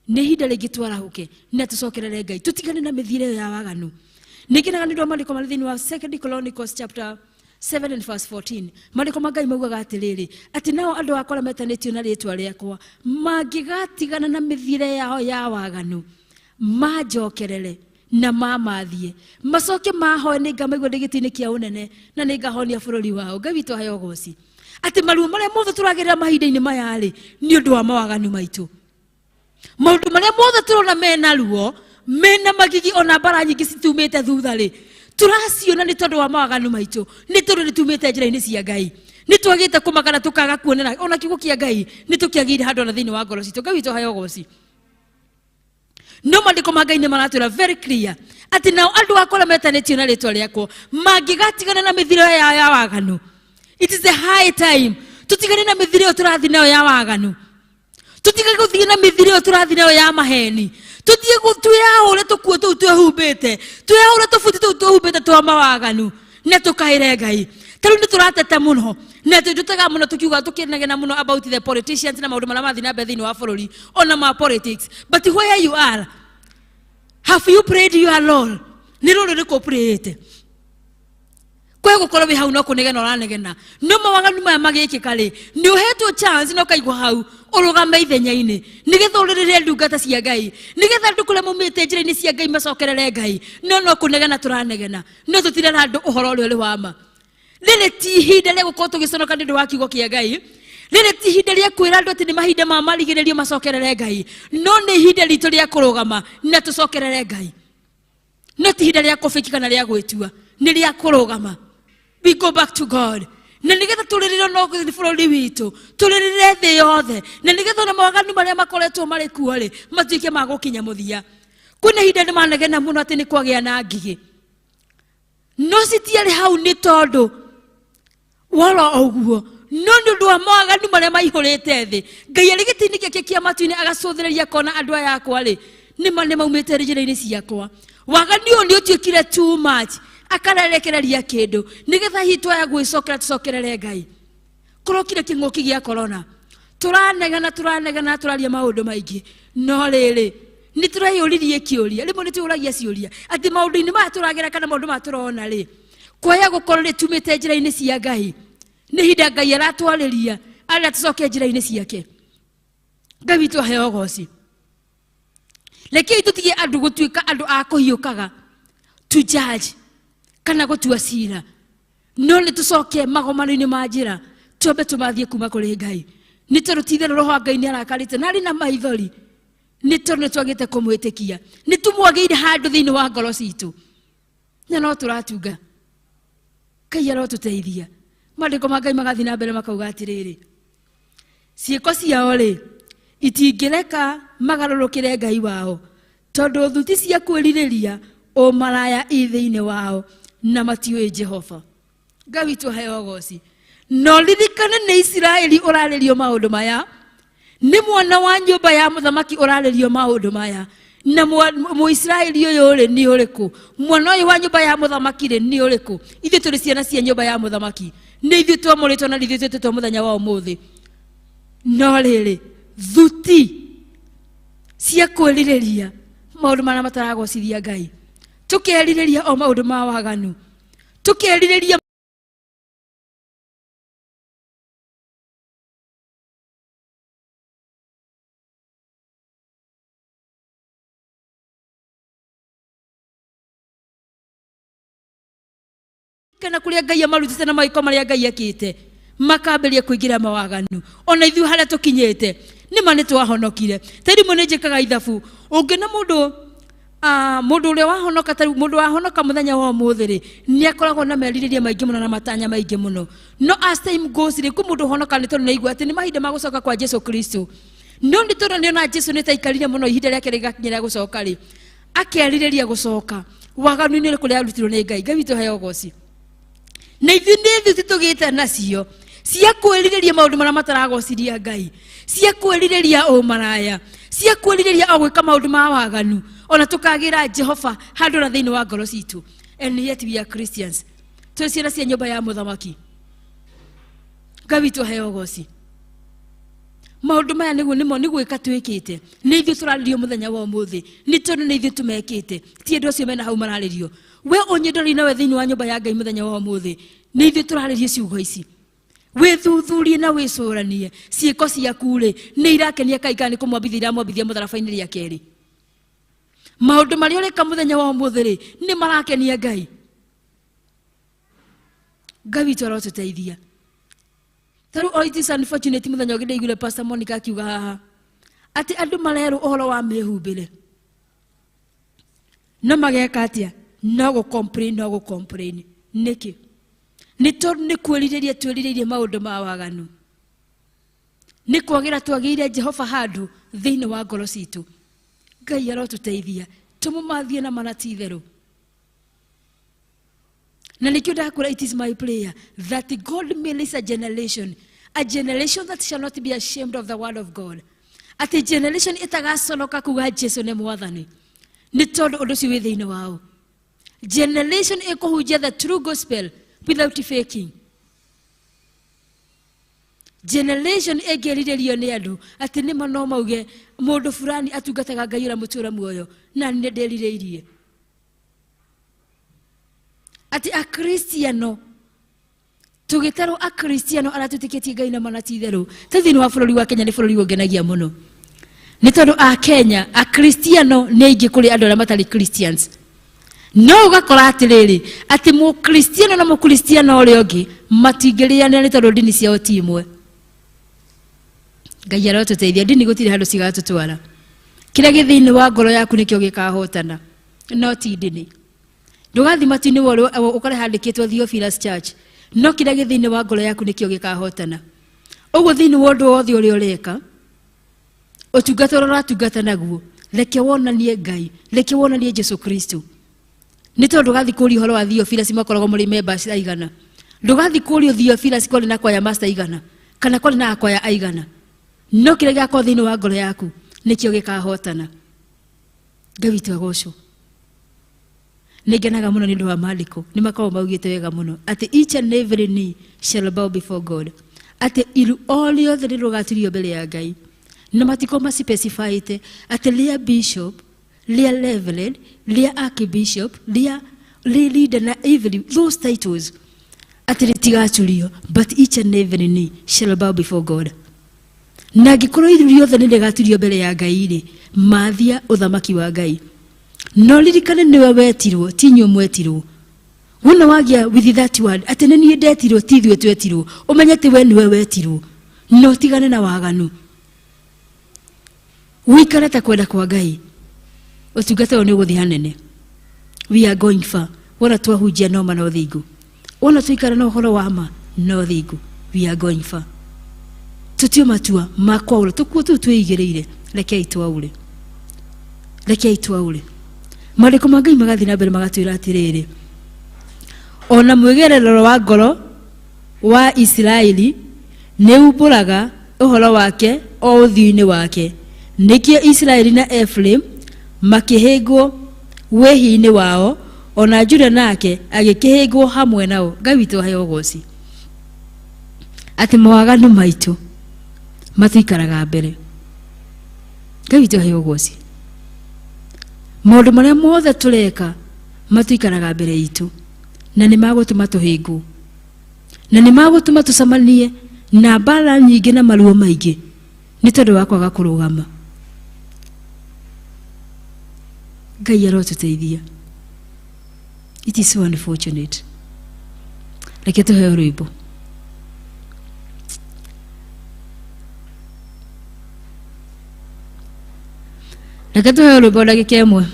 Nĩ ihinda rĩngĩ twarahũke na tũcokerere Ngai, tũtigane na mĩthiĩre ĩyo ya waganu. Nĩ ngenaga nĩ ũndũ wa maandĩko marĩ thĩinĩ wa Second Chronicles chapter 7 and verse 14. Maandĩko ma Ngai maugaga atĩrĩrĩ, atĩ nao andũ akwa arĩa metanĩtio na rĩĩtwa rĩakwa mangĩgatigana na mĩthiĩre yao ya waganu, manjokerere na mamathiĩ, macoke mahoe, nĩngamaigua ndĩ gĩtĩ-inĩ kĩa ũnene na nĩngahonia bũrũri wao. Ngai witũ aheo ũgoci. Atĩ maruo marĩa mothe tũragerera mahinda-inĩ maya rĩ, nĩ ũndũ wa mawaganu maitũ. Maũndũ marĩa mothe tũrona mena ruo, mena magigi, ona mbara nyingĩ citumĩte thutha rĩ, tũraciona nĩ tondũ wa mawaganu maitũ, nĩ tondũ nĩ tumĩte njĩra-inĩ cia Ngai, nĩ twagĩte kũmakana, tũkaga kuonera ona kiugo kĩa Ngai nĩ tũkĩagĩire handũ ona thĩinĩ wa ngoro citũ. Ngai witũ aheo ũgoci. No maandĩko ma Ngai nĩ maratwĩra very clear atĩ nao andũ akwa arĩa metanĩtio na rĩtwa rĩakwa mangĩgatigana na mĩthiro yao ya waganu. It is the high time tũtigane na mĩthiro ĩyo tũrathiĩ nayo ya waganu, tũtige gũthiĩ na mĩthiro ĩyo tũrathiĩ nayo ya maheni, tũthiĩ twĩyaũre tũkuo tũu twĩhumbĩte, twĩyaũre tũbuti tũu twĩhumbĩte twa mawaganu, na tũkaĩre Ngai. Ta rĩu nĩ tũrateta mũno na tũtega mũno tũkiuga tũkĩnegena mũno about the politicians na maũndũ marĩa marathiĩ na mbere thĩinĩ wa bũrũri ona ma politics, but where you are, have you prayed your role? Nĩ rũrũ rĩkũ ũprayĩte? Kwe gũkorwo wĩ hau no kũnegena ũranegena, no mawaganu maya magĩkĩka rĩ, nĩ ũhetwo chance na ũkaigwo hau ũrũgame ithenya-inĩ nĩgetha ũrĩrĩre ndungata cia Ngai, nĩgetha andũ kũrĩa maumĩte njĩra-inĩ cia Ngai macokerere Ngai. No no kũnegena tũranegena, no tũtirera andũ ũhoro ũrĩa ũrĩ wa ma. Rĩrĩ ti ihinda rĩa gũkorwo tũgĩconoka nĩ ũndũ wa kiugo kĩa Ngai. Rĩrĩ ti ihinda rĩa kwĩra andũ atĩ nĩ mahinda ma marigĩrĩrio macokerere Ngai, no nĩ ihinda ritũ rĩa kũrũgama na tũcokerere Ngai. No ti ihinda rĩa kũbĩki kana rĩa gwĩtua, nĩ rĩa kũrũgama. We go back to God, na nĩgetha tũrĩrĩre no bũrũri witũ, tũrĩrĩre thĩ yothe, na nĩgetha ona mawaganu marĩa makoretwo marĩ kuo rĩ, matuĩke ma gũkinya mũthia. Kwĩna ihinda nĩ manegena mũno atĩ nĩ kwagĩa na ngigĩ, no citiarĩ hau nĩ tondũ woro ũguo, no nĩ ũndũ wa mawaganu marĩa maihũrĩte thĩ. Ngai arĩ gĩtĩ-inĩ gĩake kĩa matu-inĩ agacũthĩrĩria akona andũ aya akwa rĩ, nĩma nĩ maumĩte njĩra-inĩ ciakwa, waganu ũyũ nĩ ũtuĩkire too much, akarerekereria kĩndũ nĩgetha hihi twaya gwĩcokera tũcokerere Ngai. Kũrokire kĩng'ũki gĩa korona, tũranegena tũranegena, tũraria maũndũ maingĩ, no rĩrĩ nĩ tũreyũririe kĩũria. Rĩmwe nĩ twĩyũragia ciũria atĩ maũndũ-inĩ maya tũragera kana maũndũ maya tũrona rĩ, kwaya gũkorwo nĩ tumĩte njĩra-inĩ cia Ngai, nĩ ihinda Ngai aratwarĩria arĩa tũcoke njĩra-inĩ ciake. Ngai witũ aheo ũgoci. Rekei tũtige andũ gũtuĩka andũ a kũhiũkaga to judge kana gũtua cira, no nĩ tũcoke magomano-inĩ ma njĩra, twambe tũmathiĩ kuma kũrĩ Ngai, nĩ tondũ ti itherũ roho wa Ngai nĩ arakarĩte na arĩ na maithori, nĩ tondũ nĩ twagĩte kũmwĩtĩkia, nĩ tũmwagĩire handũ thĩinĩ wa ngoro citũ na no tũratunga. Ngai arotũteithia. Maandĩko ma Ngai magathiĩ na mbere makauga atĩrĩrĩ, ciĩko ciao rĩ itingĩreka magarũrũkĩre Ngai wao, tondũ thuti cia kwĩrirĩria ũmaraya i thĩinĩ wao na matiũĩ Jehova. Ngai witũ aheo ũgoci. No ririkane nĩ Isiraeli ũrarĩrio maũndũ maya, nĩ mwana wa nyũmba ya mũthamaki ũrarĩrio maũndũ maya. Na Mũisiraeli ũyũ rĩ nĩ ũrĩkũ? Mwana ũyũ wa nyũmba ya mũthamaki rĩ nĩ ũrĩkũ? Ithuĩ tũrĩ ciana cia nyũmba ya mũthamaki, nĩ ithuĩ twamũrĩtwo na nĩ ithuĩ twĩtĩtwo mũthenya wa ũmũthĩ. No rĩrĩ, thuti cia kwĩrirĩria maũndũ marĩa mataragocithia Ngai, tũkerirĩria o maũndũ ma waganu, tũkerirĩria kana kũrĩa Ngai amarutĩte na magĩko marĩa Ngai ekĩte, makambĩrĩria kũingĩra mawaganu. Ona ithuĩ harĩa tũkinyĩte nĩma nĩ twahonokire. Ta rĩmwe nĩ njĩkaga ithabu, ũngĩona mũndũ mũndũ ũrĩa wahonoka, ta rĩu mũndũ wahonoka mũthenya wa ũmũthĩ rĩ, nĩ akoragwo na merirĩria maingĩ mũno na matanya maingĩ mũno. No as time goes rĩ, kwĩ mũndũ ũhonoka nĩ tondũ nĩ aigua atĩ nĩ mahinda ma gũcoka kwa Jesu Kristo, no nĩ tondũ nĩona Jesu nĩ taikarire mũno ihinda rĩake rĩgakinya rĩa gũcoka rĩ, akerirĩria gũcoka waganu-inĩ kũrĩa arutirwo nĩ Ngai. Ngai witũ aheo ũgoci. Na ithuĩ nĩ thuti tũgĩte nacio cia kwĩrirĩria maũndũ marĩa mataragociria Ngai, cia kwĩrirĩria ũmaraya, cia kwĩrirĩria o gwĩka maũndũ ma waganu, ona tũkagĩra Jehova handũ na thĩinĩ wa ngoro citũ. And yet we are Christians, twĩ ciana cia nyũmba ya mũthamaki. Ngai witũ aheo ũgoci. Maũndũ maya nĩguo nĩmo nĩ gwĩka twĩkĩte, nĩ ithuĩ tũrarĩrio mũthenya wa ũmũthĩ, nĩ tondũ nĩ ithuĩ tũmekĩte, ti andũ acio mena hau mararĩrio. We ũnyendori nawe thĩinĩ wa nyũmba ya Ngai mũthenya wa ũmũthĩ, Nĩ ithuĩ tũrarĩria ciugo ici. Wĩthuthurie na wĩcũranie ciĩko ciaku rĩ, nĩ irakenia Ngai kana nĩ kũmwambithia iramwambithia mũtharaba-inĩ rĩa kerĩ? Maũndũ marĩa ũreka mũthenya wa ũmũthĩ rĩ, nĩ marakenia Ngai? Ngai witũ arotũteithia. Tarĩu oh, it is unfortunate, mũthenya ũngĩ ndaiguire Pastor Monica akiuga haha atĩ andũ marerwo ũhoro wa mĩhumbĩre no mageka atĩa? No gũ complain, no gũ complain. Nĩkĩ? Nĩ tondũ nĩ kwĩrirĩria twĩrirĩirie maũndũ ma waganu. Nĩ kwagĩra twagĩire Jehova handũ thĩinĩ wa ngoro citũ. Ngai arotũteithia tũmũmathie na mana ti itherũ. Na nĩkĩo ndakwĩra, it is my prayer that God may raise a generation, a generation that shall not be ashamed of the word of God, atĩ generation ĩtagaconoka kuga Jesu nĩ mwathani, nĩ tondũ ũndũ ũcio wĩ thĩinĩ wao. Generation ĩkũhunjia the true gospel without faking. Generation ĩngĩrirĩrio nĩ andũ atĩ nĩma no mauge mũndũ fulani atungataga Ngai ũrĩa mũtũra muoyo. Na nĩ ndĩrirĩirie atĩ Akristiano tũgĩtarwo Akristiano arĩa twĩtĩkĩtie Ngai na mana ti itherũ ta thĩinĩ wa bũrũri wa Kenya, nĩ bũrũri ũngenagia mũno, nĩ tondũ a Kenya Akristiano nĩ aingĩ kũrĩ andũ arĩa matarĩ Christians. No ũgakora atĩrĩrĩ, atĩ mũkristiano na mũkristiano ũrĩa ũngĩ matingĩrĩanĩra, nĩ tondũ ndini ciao ti imwe. Ngai arotũteithia. Ndini gũtirĩ handũ cigatũtwara. Kĩrĩa gĩ thĩinĩ wa ngoro yaku nĩkĩo gĩkahotana, no ti ndini. Ndũgathiĩ matu-inĩ ũkore handĩkĩtwo Theophilus Church, no kĩrĩa gĩ thĩinĩ wa ngoro yaku nĩkĩo gĩkahotana. Ũguo thĩinĩ wa ũndũ wothe ũrĩa ũreka, ũtungata ũrĩa ũratungata naguo, reke wonanie Ngai, reke wonanie Jesu Kristo, nĩ tondũ ndũgathiĩ kũria ũhoro wa Theophilus makoragwo mũrĩ members aigana. Ndũgathiĩ kũrio Theophilus kwarĩ na kwaya master aigana kana kwarĩ na akwaya aigana, no kĩrĩa gĩgakorwo thĩinĩ wa ngoro yaku nĩkĩo gĩkahotana. Ngai witũ agocwo. Nĩ ngenaga mũno nĩ ũndũ wa maandĩko, nĩ makoragwo maugĩte wega mũno atĩ each and every knee shall bow before God, atĩ iru o rĩothe nĩ rũgaturio mbere ya Ngai. Na matikorwo maspecifyĩte atĩ rĩa bishop, rĩa reverend, rĩa archbishop, rĩa leader na every those titles, atĩ rĩtigaturio, but each and every knee shall bow before God. Na angĩkorwo iru rĩothe nĩ rĩgaturio mbere ya Ngai rĩ, mathia ũthamaki wa Ngai. No ririkane nĩwe wetirwo, ti inyuĩ mwetirwo. Wona wagĩa with that word atĩ nĩ niĩ ndetirwo, ti ithuĩ twetirwo, ũmenye atĩ we nĩwe wetirwo. Na ũtigane na waganu, wĩikare ta kwenda kwa Ngai. Ũtungata ũyũ nĩ ũgũthiĩ hanene. We are going far. Wona twahunjia noma no thingu, wona twaikara na ũhoro wa ma no thingu, we are going far. Tũtue matua ma kwaũra tũkuo tũu twĩigĩrĩire. Rekei twaũre, rekei twaũre. Maandĩko ma Ngai magathiĩ na mbere magatwĩra atĩrĩrĩ, ona mwĩgererero wa ngoro wa Isiraeli nĩ umbũraga ũhoro wake o ũthiũ-inĩ wake. Nĩkĩo Isiraeli na Ephraim makĩhĩngwo wĩhia-inĩ wao, ona Juda nake agĩkĩhĩngwo hamwe nao. Ngai witũ aheo ũgoci, atĩ mawaganu maitũ matuikaraga mbere. Ngai witũ aheo ũgoci. Maũndũ marĩa mothe tũreka matuikaraga mbere itũ, na nĩ magũtũma tũhĩngwo, na nĩ magũtũma tũcemanie na mbara nyingĩ na maruo maingĩ, nĩ tondũ wa kwaga kũrũgama. Ngai arotũteithia. It is so unfortunate. Reke tũheo rwĩmbo. Reke tũheo rwĩmbo ndagĩka ĩmwe.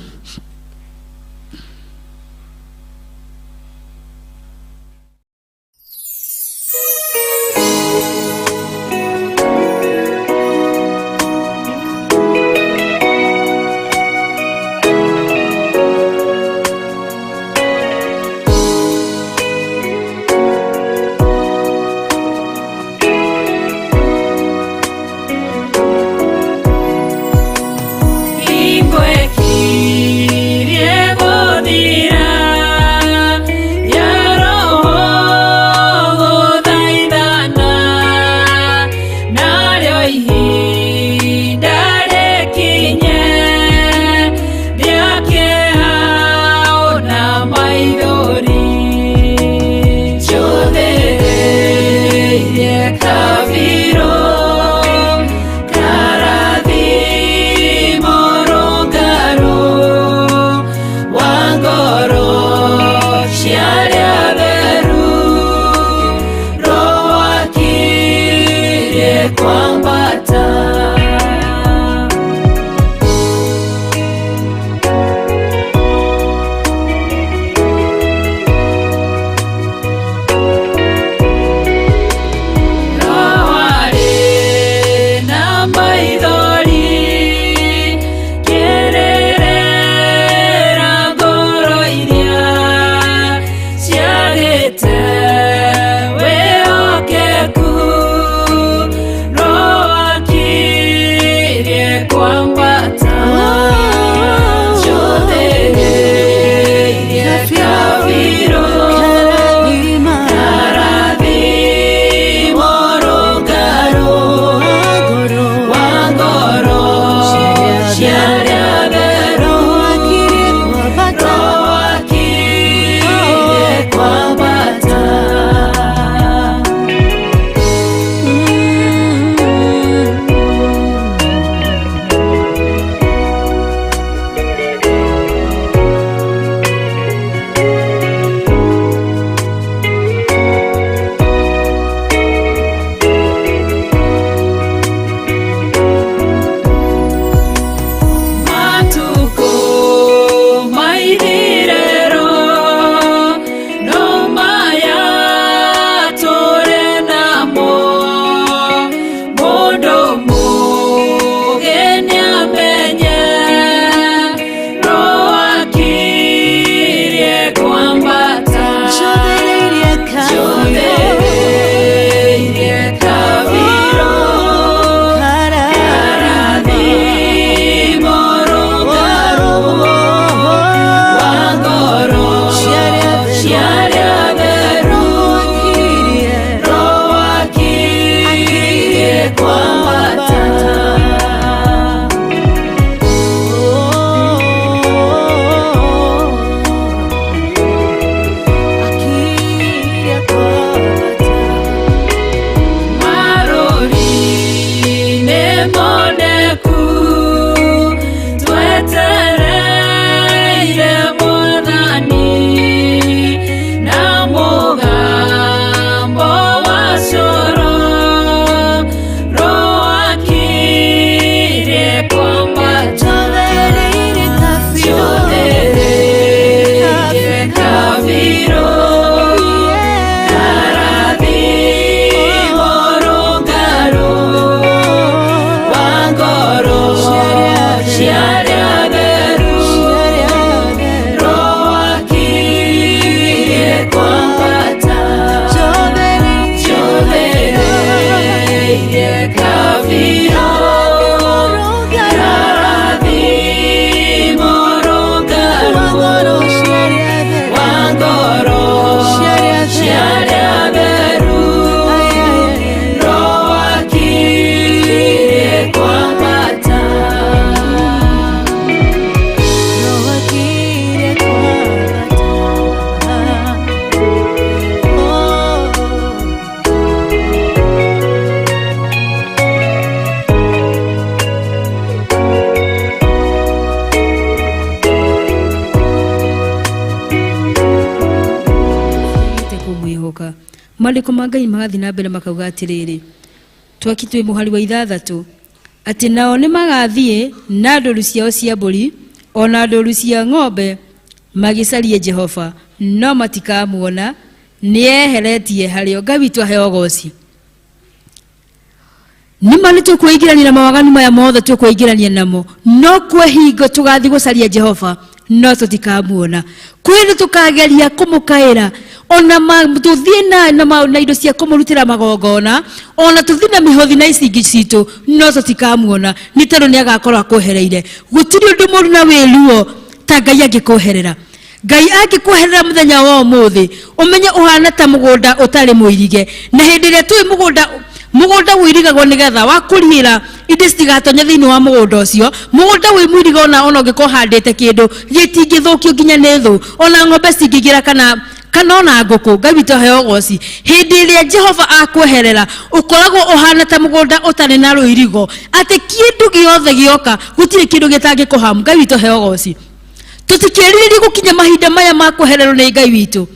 Hingo ĩkinya. Kĩrathimo rũngaru wa ngoro cia arĩa atheru. Roho akirie kwambata. Roho akirie kwambata. Oh. Te kũmwĩhoka. Maandĩko ma Ngai magathiĩ na mbere makauga atĩrĩrĩ, twaki twĩ mũhari wa 6, atĩ nao nĩ magathiĩ na ndũru ciao cia mbũri ona ndũru cia ng'ombe magĩcarie Jehova, no matikamuona, nĩeheretie harĩo. Ngai witũ aheo ũgoci. Nĩma nĩ tũkwĩingĩrania na mawaganu maya mothe tũkwĩingĩrania namo, no kwĩ hingo tũgathiĩ gũcaria Jehova no tũtikamuona. Kwĩ nĩ tũkageria kũmũkaĩra, ona tũthiĩ na indo cia kũmũrutĩra magongona, ona tũthiĩ na mĩhothi na icingi citũ, no tũtikamuona, nĩ tondũ nĩ agakorwo akwehereire. Gũtirĩ ũndũ mũũru na wĩruo ta Ngai angĩkweherera. Ngai angĩkweherera mũthenya wa ũmũthĩ, ũmenye ũhana ta mũgũnda ũtarĩ mũirige. Na hĩndĩ ĩrĩa tũĩ mũgũnda ũirigagwo nĩgetha wakũriĩra indo citigatonye thĩinĩ wa mũgũnda ũcio. Mũgũnda wĩ mũirige ona ũngĩkorwo ũhandĩte kĩndũ gĩtingĩthũkio nginya nĩ thũ, ona ng'ombe citingĩingĩra kana ona ngũkũ. Ngai witũ aheo ũgoci. Hĩndĩ ĩrĩa Jehova akweherera, ũkoragwo ũhana ta mũgũnda ũtarĩ na rũirigo, atĩ kĩndũ gĩothe gĩoka gũtirĩ kĩndũ gĩtangĩkũhamu. Ngai witũ aheo ũgoci. Tũtikĩrirĩrie gũkinya mahinda maya ma kwehererwo nĩ Ngai witũ,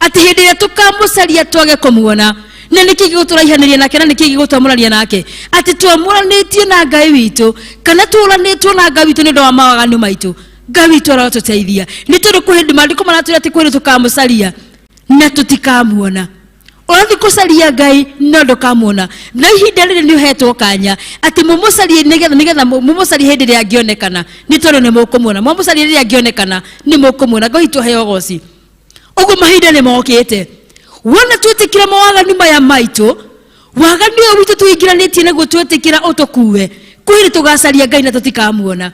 atĩ hĩndĩ ĩrĩa tũkamũcaria twage kũmuona. Na nĩkĩ gĩgũtũraihanĩria nake, na nĩkĩ gĩgũtwamũrania nake? Atĩ twamũranĩtio na Ngai witũ, kana tũũranĩtwo na Ngai witũ nĩ ũndũ wa mawaganu maitũ. Ngai witũ arotũteithia, nĩ tondũ kwĩ hĩndĩ maandĩko maratwĩra atĩ kwĩ hĩndĩ tũkamũcaria na tũtikamuona. Ũrathiĩ gũcaria Ngai no ndũkamuona. Na ihinda rĩrĩ nĩ ũhetwo kanya atĩ mũmũcarie nĩgetha mũmũcarie hĩndĩ ĩrĩa angĩonekana, nĩ tondũ nĩ mũkũmuona. Mwamũcaria rĩrĩa angĩonekana nĩ mũkũmuona. Ngai witũ aheo ũgoci. Ũguo mahinda nĩ mokĩte. Wona twĩtĩkĩra mawaganu maya maitũ, waganu ũyũ witũ tũingĩranĩtie naguo twĩtĩkĩra ũtũkue, kwĩ hĩndĩ tũgacaria Ngai na tũtikamuona.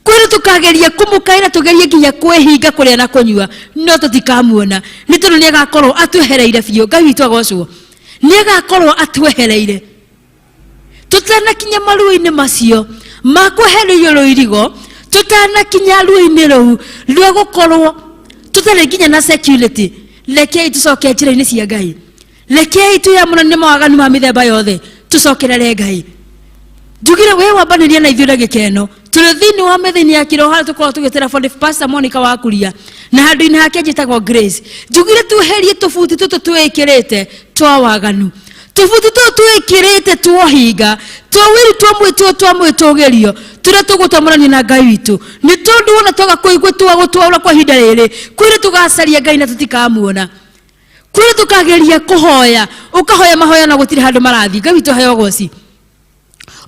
Kwĩ hĩndĩ tũkageria kũmũkaĩra, tũgerie nginya kwĩhinga kũrĩa na kũnyua, no tũtikamuona, nĩ tondũ nĩ agakorwo atwehereire biũ. Ngai witũ agocwo. Nĩ agakorwo atwehereire. Tũtanakinya maruo-inĩ macio ma kwehererio rũirigo, tũtanakinya ruo-inĩ rũu rwa gũkorwo tũtarĩ nginya na security, rekei tũcoke njĩra-inĩ cia Ngai. Rekei twĩamũranie mawaganu ma mĩthemba yothe, tũcokerere Ngai. Njugire we wambanĩria na ithuĩ ndagĩka ĩno. Tũrĩ thĩinĩ wa metha-inĩ ya kĩroho harĩa tũkoragwo tũgĩtĩra for the Pastor Monica wa Kuria, na handũ-inĩ hake njĩtagwo Grace. Njugire tweherie tũbuti tũtũ twĩkĩrĩte twa waganu, tũbuti tũtũ twĩkĩrĩte twohinga, twa wĩru, twa mwĩtĩo, twa mwĩtũgĩrio, tũrĩa tũgũtwamũrania na Ngai witũ. Nĩ tondũ wona twaga kũigua twagũtwaũra kwa ihinda rĩrĩ, kwĩrĩ tũgacaria Ngai na tũtikamuona. Kwĩrĩ tũkageria kũhoya, ũkahoya mahoya na gũtirĩ handũ marathiĩ. Ngai witũ aheo ũgoci.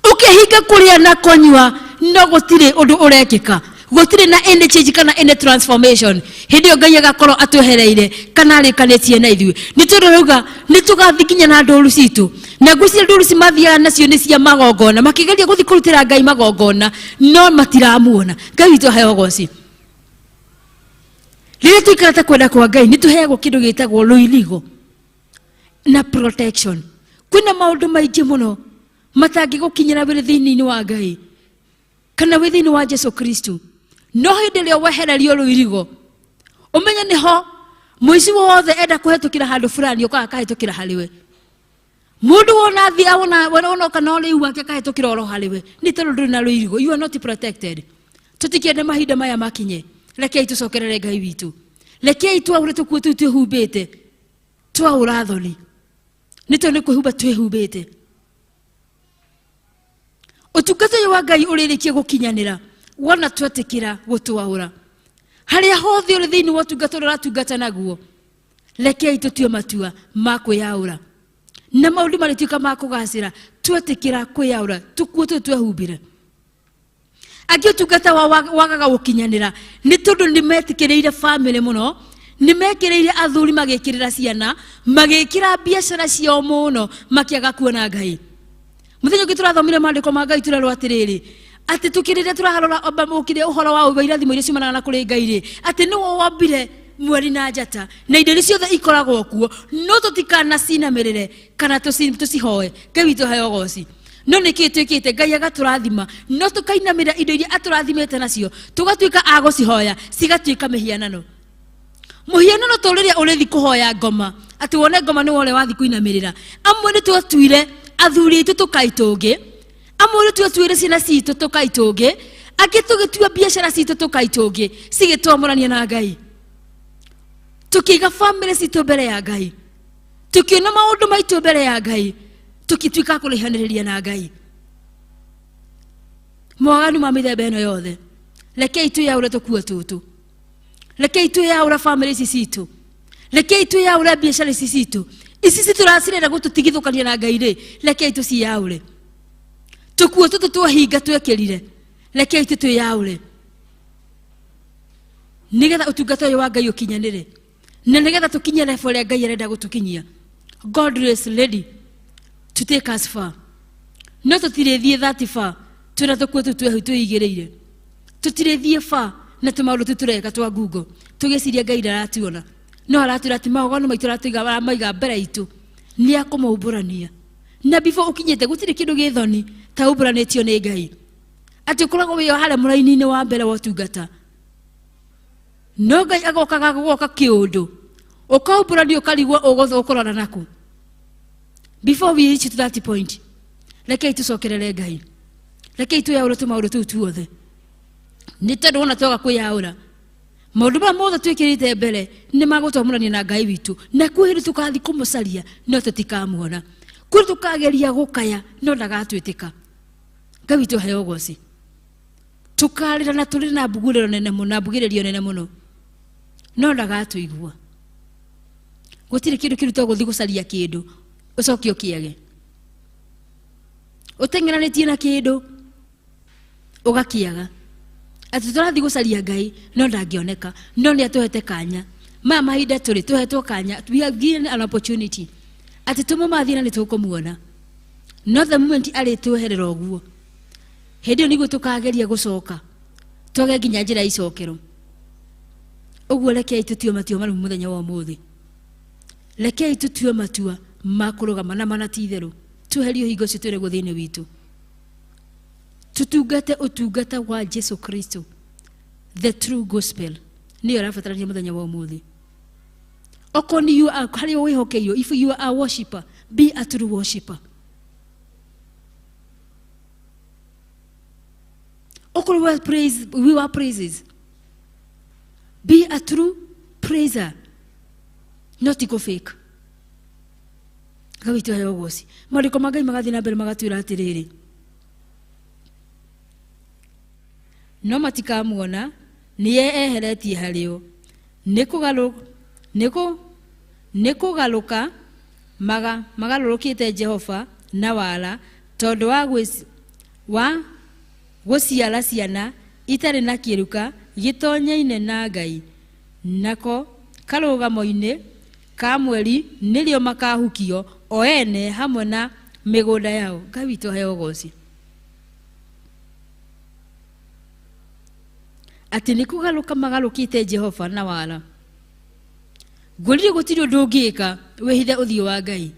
Ũkĩhinga kũrĩa na kũnyua no gũtirĩ ũndũ ũrekĩka, gũtirĩ na any change kana any transformation. Hĩndĩ ĩyo Ngai agakorwo atwehereire kana arĩkanĩtie na ithuĩ. Nĩ tondũ rauga nĩ tũgathiĩ nginya na ndũru citũ, na ngwĩciria ndũru ci mathiaga nacio nĩ cia magongona, makĩgeria gũthiĩ kũrutĩra Ngai magongona no matiramuona. Ngai witũ aheo ũgoci. Rĩrĩa tũikarĩte kwenda kwa Ngai nĩ tũheagwo kĩndũ gĩtagwo rũirigo na protection. Kwĩna maũndũ maingĩ mũno matangĩgũkinyĩra wĩrĩ thĩinĩ wa Ngai kana wĩ thĩinĩ wa Jesu Kristo, no hĩndĩ ĩrĩa wehererio rũirigo ũmenye nĩho mũici wothe enda kũhetũkĩra handũ fulani ũkaga akahĩtũkĩra harĩ we. Mũndũ wona athiĩ awona, wona oka na ũrĩu wake akahĩtũkĩra oro harĩ we, nĩ tondũ ndũrĩ na rũirigo. You are not protected. Tũtikĩende mahinda maya makinye. Rekei tũcokerere Ngai witũ. Rekei twaũre tũkuo tũu twĩhumbĩte, twaũra thoni, nĩ tondũ nĩ kwĩhumba twĩhumbĩte. Ũtungata ũyũ wa Ngai ũrĩrĩkia gũkinyanĩra wona twetĩkĩra gũtwaũra. Harĩa hothe ũrĩ thĩinĩ wa ũtungata ũrĩa ũratungata naguo, rekei tũtue matua ma kwĩyaũra, na maũndũ marĩtuĩka ma kũgacĩra twetĩkĩra kwĩyaũra tũkuo tũu twehumbire. Angĩ ũtungata wao wagaga gũkinyanĩra nĩ tondũ nĩ metĩkĩrĩire bamĩrĩ mũno, nĩ mekĩrĩire athuri, magĩkĩrĩra ciana, magĩkĩra biacara ciao mũno, makĩaga kuona Ngai. Mũthenya ũngĩ tũrathomire maandĩko ma Ngai tũrerwo atĩrĩrĩ, atĩ tũkĩrĩrĩa tũrarora ũkĩrĩa ũhoro wa ũmba irathimo iria ciumanaga na kũrĩ Ngai rĩ, atĩ nĩwe wombire mweri na njata na indo iria ciothe ikoragwo kuo, no tũtikanacinamĩrĩre kana tũcihoe. Ngai witũ aheo ũgoci. No nĩkĩ twĩkĩte? Ngai agatũrathima, no tũkainamĩrĩra indo iria atũrathimĩte nacio, tũgatuĩka a gũcihoya, cigatuĩka mĩhianano. Mũhianano to rĩrĩa ũrĩthi kũhoya ngoma, atĩ wone ngoma nĩ wore wathi kũinamĩrĩra. Amwe nĩ twatuire athuri aitũ tũkai tũngĩ, amwe nĩ twatuire ciana citũ tũkai tũngĩ, angĩ tũgĩtua biacara citũ tũkai tũngĩ, cigĩtwamũrania na Ngai. Tũkĩiga bamĩrĩ citũ mbere ya Ngai, tũkĩona maũndũ maitũ mbere ya Ngai, tũkĩtuĩka kũraihanĩrĩria na Ngai. Mawaganu ma mĩthemba ĩno yothe, rekei twĩyaũre tũkuo tũtũ, rekei twĩyaũre bamĩrĩ ici citũ, rekei twĩyaũre biacara ici citũ, ici citũracirenda gũtũtigithũkania na Ngai rĩ, rekei tũciyaũre. Tũkuo tũtũ twahinga twekĩrire, rekei tũtwĩyaũre, nĩgetha ũtungata ũyũ wa Ngai ũkinyanĩre, na nĩgetha tũkinye level ĩrĩa Ngai arenda gũtũkinyia. God is ready to take us far, no tũtirĩthiĩ that far twĩna tũkuo tũu twehu twĩigĩrĩire. Tũtirĩthiĩ far na tũmaũndũ tũu tũreka twa ngungo tũgĩciria Ngai ndaratuona, no aratwĩra atĩ magongona maitũ aratũiga, aramaiga mbere itũ, nĩ akũmaumbũrania. Na before ũkinyĩte gũtirĩ kĩndũ gĩ thoni ta umbũranĩtio nĩ Ngai, atĩ ũkoragwo wĩ harĩa mũraini-inĩ wa mbere wa ũtungata, no Ngai agokaga gũgoka kĩũndũ ũkaumbũranio ũkarigwo ũgũrora naku. Before we reach to that point, rekei tũcokerere Ngai, rekei twĩyaũre tũmaũndũ tũu tuothe, nĩ tondũ wona twaga kwĩyaũra maũndũ maya mothe twĩkĩrĩte mbere nĩ magũtwamũrania na Ngai witũ, na kwĩ hĩndĩ tũkathi kũmũcaria no tũtikamuona, kwĩ tũkageria gũkaya no ndagatwĩtĩka. Ngai witũ aheo ũgoci. Tũkarĩra na tũrĩre na mbugĩrĩrio nene mũno, na mbugĩrĩrio nene mũno, no ndagatũigua. Gũtirĩ kĩndũ kĩruta gũthiĩ gũcaria kĩndũ ũcoke ũkĩage, ũteng'eranĩtie na kĩndũ ũgakĩaga. Atĩ tũrathiĩ gũcaria Ngai no ndangĩoneka, no nĩ atũhete kanya. Maya mahinda tũrĩ tũhetwo kanya, we have given an opportunity atĩ tũmũmathie na nĩ tũkũmuona. No the moment arĩtweherera ũguo, hĩndĩ ĩyo nĩguo tũkageria gũcoka twage nginya njĩra ya icokero. Ũguo rekei tũtue matua marũmu mũthenya wa ũmũthĩ, rekei tũtue matua ma kũrũgama na mana ti itherũ, tweherie ũhinga ũcio twĩrĩgwo thĩinĩ witũ, tũtungate ũtungata wa Jesu Kristo, the true gospel nĩyo ĩrabatarania mũthenya wa ũmũthĩ. Okorwo nĩ you are harĩa wĩhokeirwo, if you are a worshipper, be a true worshipper. Okorwo we praise, we were praises, be a true praiser, not go fake. Ngai witũ aheo ũgoci. Maandĩko ma Ngai magathiĩ na mbere magatwĩra atĩrĩrĩ, no matikamuona, nĩye eheretie harĩo, nĩ kũgarũka magarũrũkĩte Jehova na wara, tondũ wa gũciara ciana itarĩ na kĩruka gĩtonyaine na Ngai, nako karũgamo-inĩ ka mweri nĩrĩo makahukio o ene hamwe na mĩgũnda yao. Ngai witũ aheo ũgoci. Atĩ nĩ kũgarũka magarũkĩte Jehova na wara. Ngwĩrire gũtirĩ ũndũ ũngĩka wĩhithe ũthiũ wa Ngai,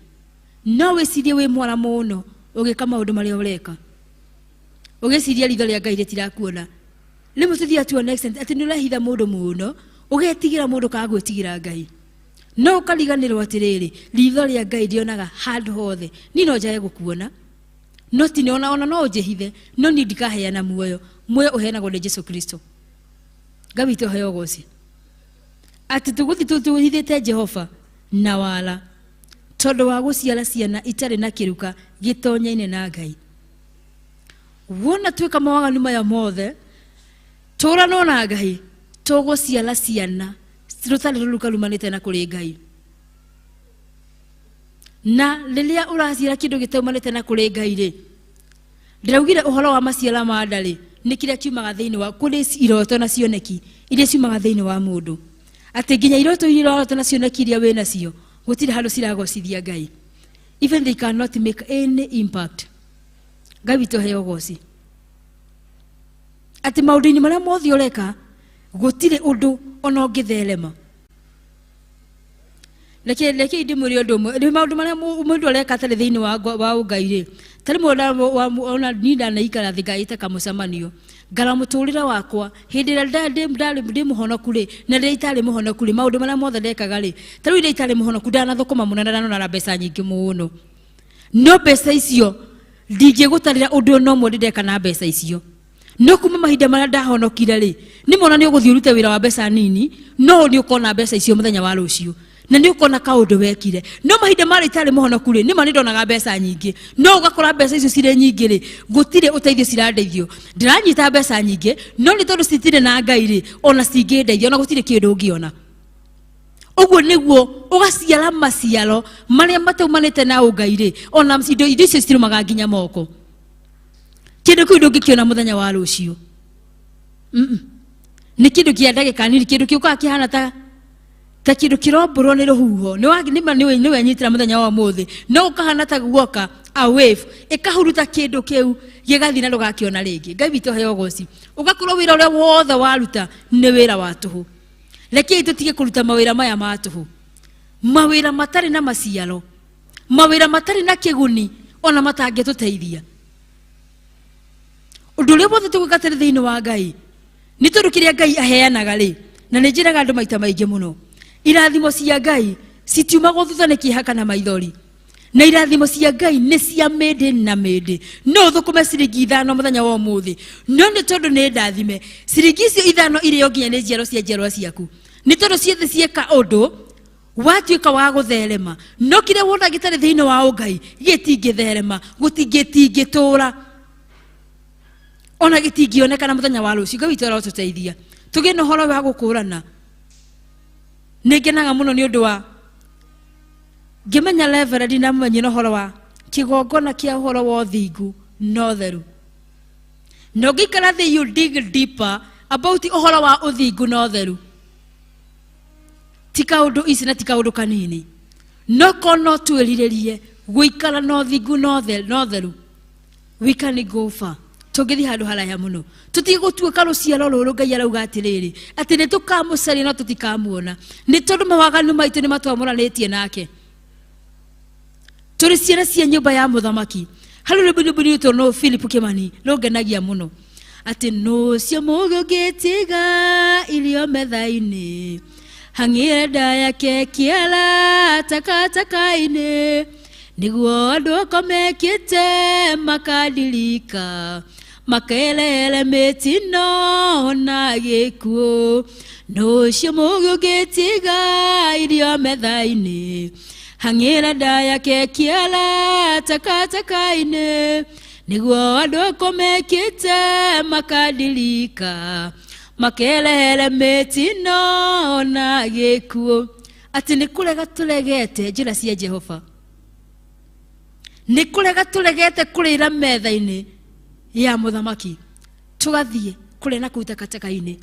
no wĩcirie wĩ mwara mũno ũgĩka maũndũ marĩa ũreka, ũgĩciria ritho rĩa Ngai rĩtirakuona. Rĩmwe tũthiaga to an extent atĩ nĩ ũrehitha mũndũ mũno, ũgetigĩra mũndũ kaga gwĩtigĩra Ngai, no ũkariganĩrwo atĩrĩrĩ, ritho rĩa Ngai rĩonaga handũ hothe. Niĩ no njage gũkuona, no ti ona no ũnjĩhithe, no niĩ ndikaheana muoyo. Muoyo ũheanagwo nĩ Jesu Kristo. Ngai witũ aheo ũgoci. Atĩ tũgũthiĩ tũhithĩte Jehova na wara, tondũ wa gũciara ciana itarĩ na kĩruka gĩtonyaine na Ngai. Wona twĩka mawaganu maya mothe, tũranwo na Ngai, tũgũciara ciana rũtarĩ rũruka rumanĩte na kũrĩ Ngai. Na rĩrĩa ũraciara kĩndũ gĩtaumanĩte na kũrĩ Ngai rĩ, ndĩraugire ũhoro wa maciara ma nda rĩ, nĩ kĩrĩa kiumaga thĩinĩ wa kũrĩ iroto na cioneki iria ciumaga thĩinĩ wa mũndũ, atĩ nginya iroto iria ũrarota na cioneki iria wĩ nacio gũtirĩ handũ ciragocithia Ngai. Even they cannot make any impact. Ngai witũ aheo ũgoci. Atĩ maũndũ-inĩ marĩa mothe ũreka gũtirĩ ũndũ ona ũngĩtherema. Reke reke ndĩmwĩre ũndũ ũmwe, rĩu maũndũ marĩa mũndũ areka atarĩ thĩinĩ wa wa ũngai rĩ, ta rĩmwe ona niĩ ndanaikara thĩ ngaĩta kamũcemanio, ngara mũtũrĩre wakwa hĩndĩ ĩrĩa ndarĩ ndĩ mũhonoku rĩ, na rĩrĩa itarĩ mũhonoku rĩ, maũndũ marĩa mothe ndekaga rĩ, ta rĩu rĩrĩa itarĩ mũhonoku ndanathũkũma mũno na ndanona mbeca nyingĩ mũno, no mbeca icio ndingĩgũtarĩra ũndũ ona ũmwe ndĩndeka na mbeca icio. No kuma mahinda marĩa ndahonokire rĩ, nĩ mona nĩ ũgũthiĩ ũrute wĩra wa mbeca nini, no nĩ ũkona mbeca icio mũthenya wa rũciũ, na nĩ ũkona kaũndũ wekire. No mahinda marĩa itarĩ mũhonoku rĩ, nĩ ma nĩ ndonaga mbeca nyingĩ, no ũgakora mbeca icio cirĩ nyingĩ rĩ, gũtirĩ ũteithio cirandeithio. Ndĩranyita mbeca nyingĩ, no nĩ tondũ citirĩ na Ngai rĩ, ona cingĩndeithia, ona gũtirĩ kĩndũ ũngĩona. Ũguo nĩguo ũgaciara maciaro marĩa mataumanĩte na ũngai rĩ, ona indo icio citirũmaga nginya moko. Kĩndũ kĩu ndũngĩkĩona mũthenya wa rũciũ. Nĩ kĩndũ kĩa ndagĩka nini, kĩndũ kĩũkaga kĩhana ta kĩndũ kĩrombũrwo nĩ rũhuho. Nĩ wenyitĩra mũthenya wa ũmũthĩ, no ũkahana ta guoka a wave, ĩkahuruta kĩndũ kĩu gĩgathiĩ na ndũgakĩona rĩngĩ. Ngai witũ aheo ũgoci. Ũgakorwo wĩra ũrĩa wothe waruta nĩ wĩra wa tũhũ. Rekei tũtige kũruta mawĩra maya ma tũhũ, mawĩra matarĩ na maciaro, mawĩra matarĩ na kĩguni ona matangĩtũteithia. Ũndũ ũrĩa wothe tũgwĩka tũrĩ thĩinĩ wa Ngai, nĩ tondũ kĩrĩa Ngai aheanaga rĩ, na nĩ njĩraga andũ maita maingĩ mũno, irathimo cia Ngai citiumagwo thutha nĩ kĩeha kana maithori, na irathimo cia Ngai nĩ cia mĩndĩ na mĩndĩ. No ũthũkũme ciringi 5 mũthenya wa ũmũthĩ, no nĩ tondũ nĩ ndathime, ciringi icio 5 irĩo nginya nĩ njiaro cia njiarwa ciaku, nĩ tondũ ciothe cieka ũndũ watuĩka wa gũtherema. No kĩrĩa wona gĩtarĩ thĩinĩ wa ũngai gĩtingĩtherema, gũtingĩtũra, ona gĩtingĩonekana mũthenya wa rũciũ. Ngai witũ arotũteithia tũgĩe na ũhoro wa gũkũrana. Nĩ ngenaga mũno nĩ ũndũ wa ngĩmenya Reverend na mũmenye na ũhoro wa kĩgongona kĩa ũhoro wa ũthingu na ũtheru. Na ũngĩikara thĩ you dig deeper about ũhoro wa ũthingu na ũtheru, ti kaũndũ ici na ti kaũndũ kanini, no korwo no twĩrirĩrie gũikara na ũthingu na ũtheru, we can go far. Tũngĩthiĩ handũ haraya mũno, tũtige gũtuĩka rũciaro rũrũ. Ngai arauga atĩrĩrĩ, atĩ nĩ tũkamũcaria no tũtikamuona, nĩ tondũ mawaganu maitũ nĩ matwamũranĩtie nake. Tũrĩ ciana cia nyũmba ya mũthamaki. Harĩ rwĩmbo rwĩmbo rwĩtwo no Philip Kimani rũngenagia mũno, atĩ nũcio mũgĩ ũngĩtiga irio metha-inĩ, hang'ĩre nda yake kĩara takataka-inĩ, nĩguo andũ oko mekĩte makandirika, makerere mĩtino na gĩkuũ. Nũcio mũgĩ ũngĩtiga irio metha-inĩ, hang'ĩre nda yake kĩara takataka-inĩ, nĩguo andũ oko mekĩte makandirika, makerehere mĩtino na gĩkuũ. Atĩ nĩ kũrega tũregete njĩra cia Jehova, nĩ kũrega tũregete kũrĩra metha-inĩ ya mũthamaki, tũgathiĩ kũrĩa na kũu takataka-inĩ,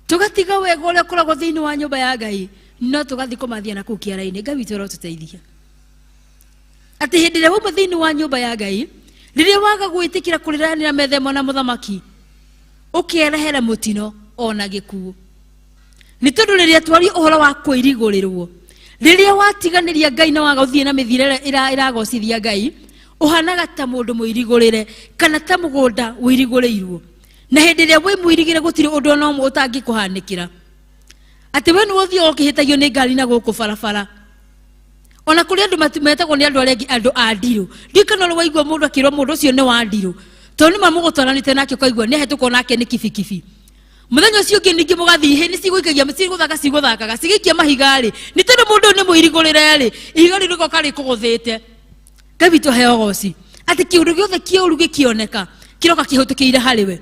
tũgatiga wega ũrĩa ũkoragwo thĩinĩ wa nyũmba ya Ngai, no tũgathiĩ kũmathia na kũu kĩara-inĩ. Ngai witũ arotũteithia atĩ hĩndĩ ĩrĩa wauma thĩinĩ wa nyũmba ya Ngai, rĩrĩa waga gwĩtĩkĩra kũrĩranĩra metha ĩmwe na mũthamaki, ũkerehere mũtino ona gĩkuũ. Nĩ tondũ rĩrĩa twaria ũhoro wa kwĩrigũrĩrwo, rĩrĩa watiganĩria Ngai na waga gũthiĩ na mĩthiĩre ĩrĩa ĩragocithia Ngai, ũhanaga ta mũndũ mũirigũrĩre kana ta mũgũnda wĩrigũrĩirwo. Na hĩndĩ ĩrĩa wĩ mũirigĩre gũtirĩ ũndũ ona ũmwe ũtangĩkũhanĩkĩra. Atĩ we nĩwe ũthiaga ũkĩhĩtagio nĩ ngari na gũkũ barabara. Ona kũrĩ andũ metagwo nĩ andũ arĩa angĩ andũ a ndirũ. Ndiũĩ kana ũrĩ waigua mũndũ akĩrwo mũndũ ũcio nĩ wa ndirũ, tondũ nĩ ma mũgũtwaranĩte nake ũkaigua nĩ ahĩtũkwo nake nĩ kibikibi. Mũthenya ũcio ũngĩ ningĩ mũgathiĩ, hĩ, nĩ cigũikagia, cigũthaka cigũthakaga, cigĩikia mahiga rĩ, nĩ tondũ mũndũ ũyũ nĩ mũirigũrĩre rĩ, ihiga rĩu rĩgoka rĩkũgũthĩte. Ngai witũ aheo ũgoci atĩ kĩũndũ gĩothe kĩũru gĩkĩoneka kĩroka kĩhĩtũkĩire harĩ we.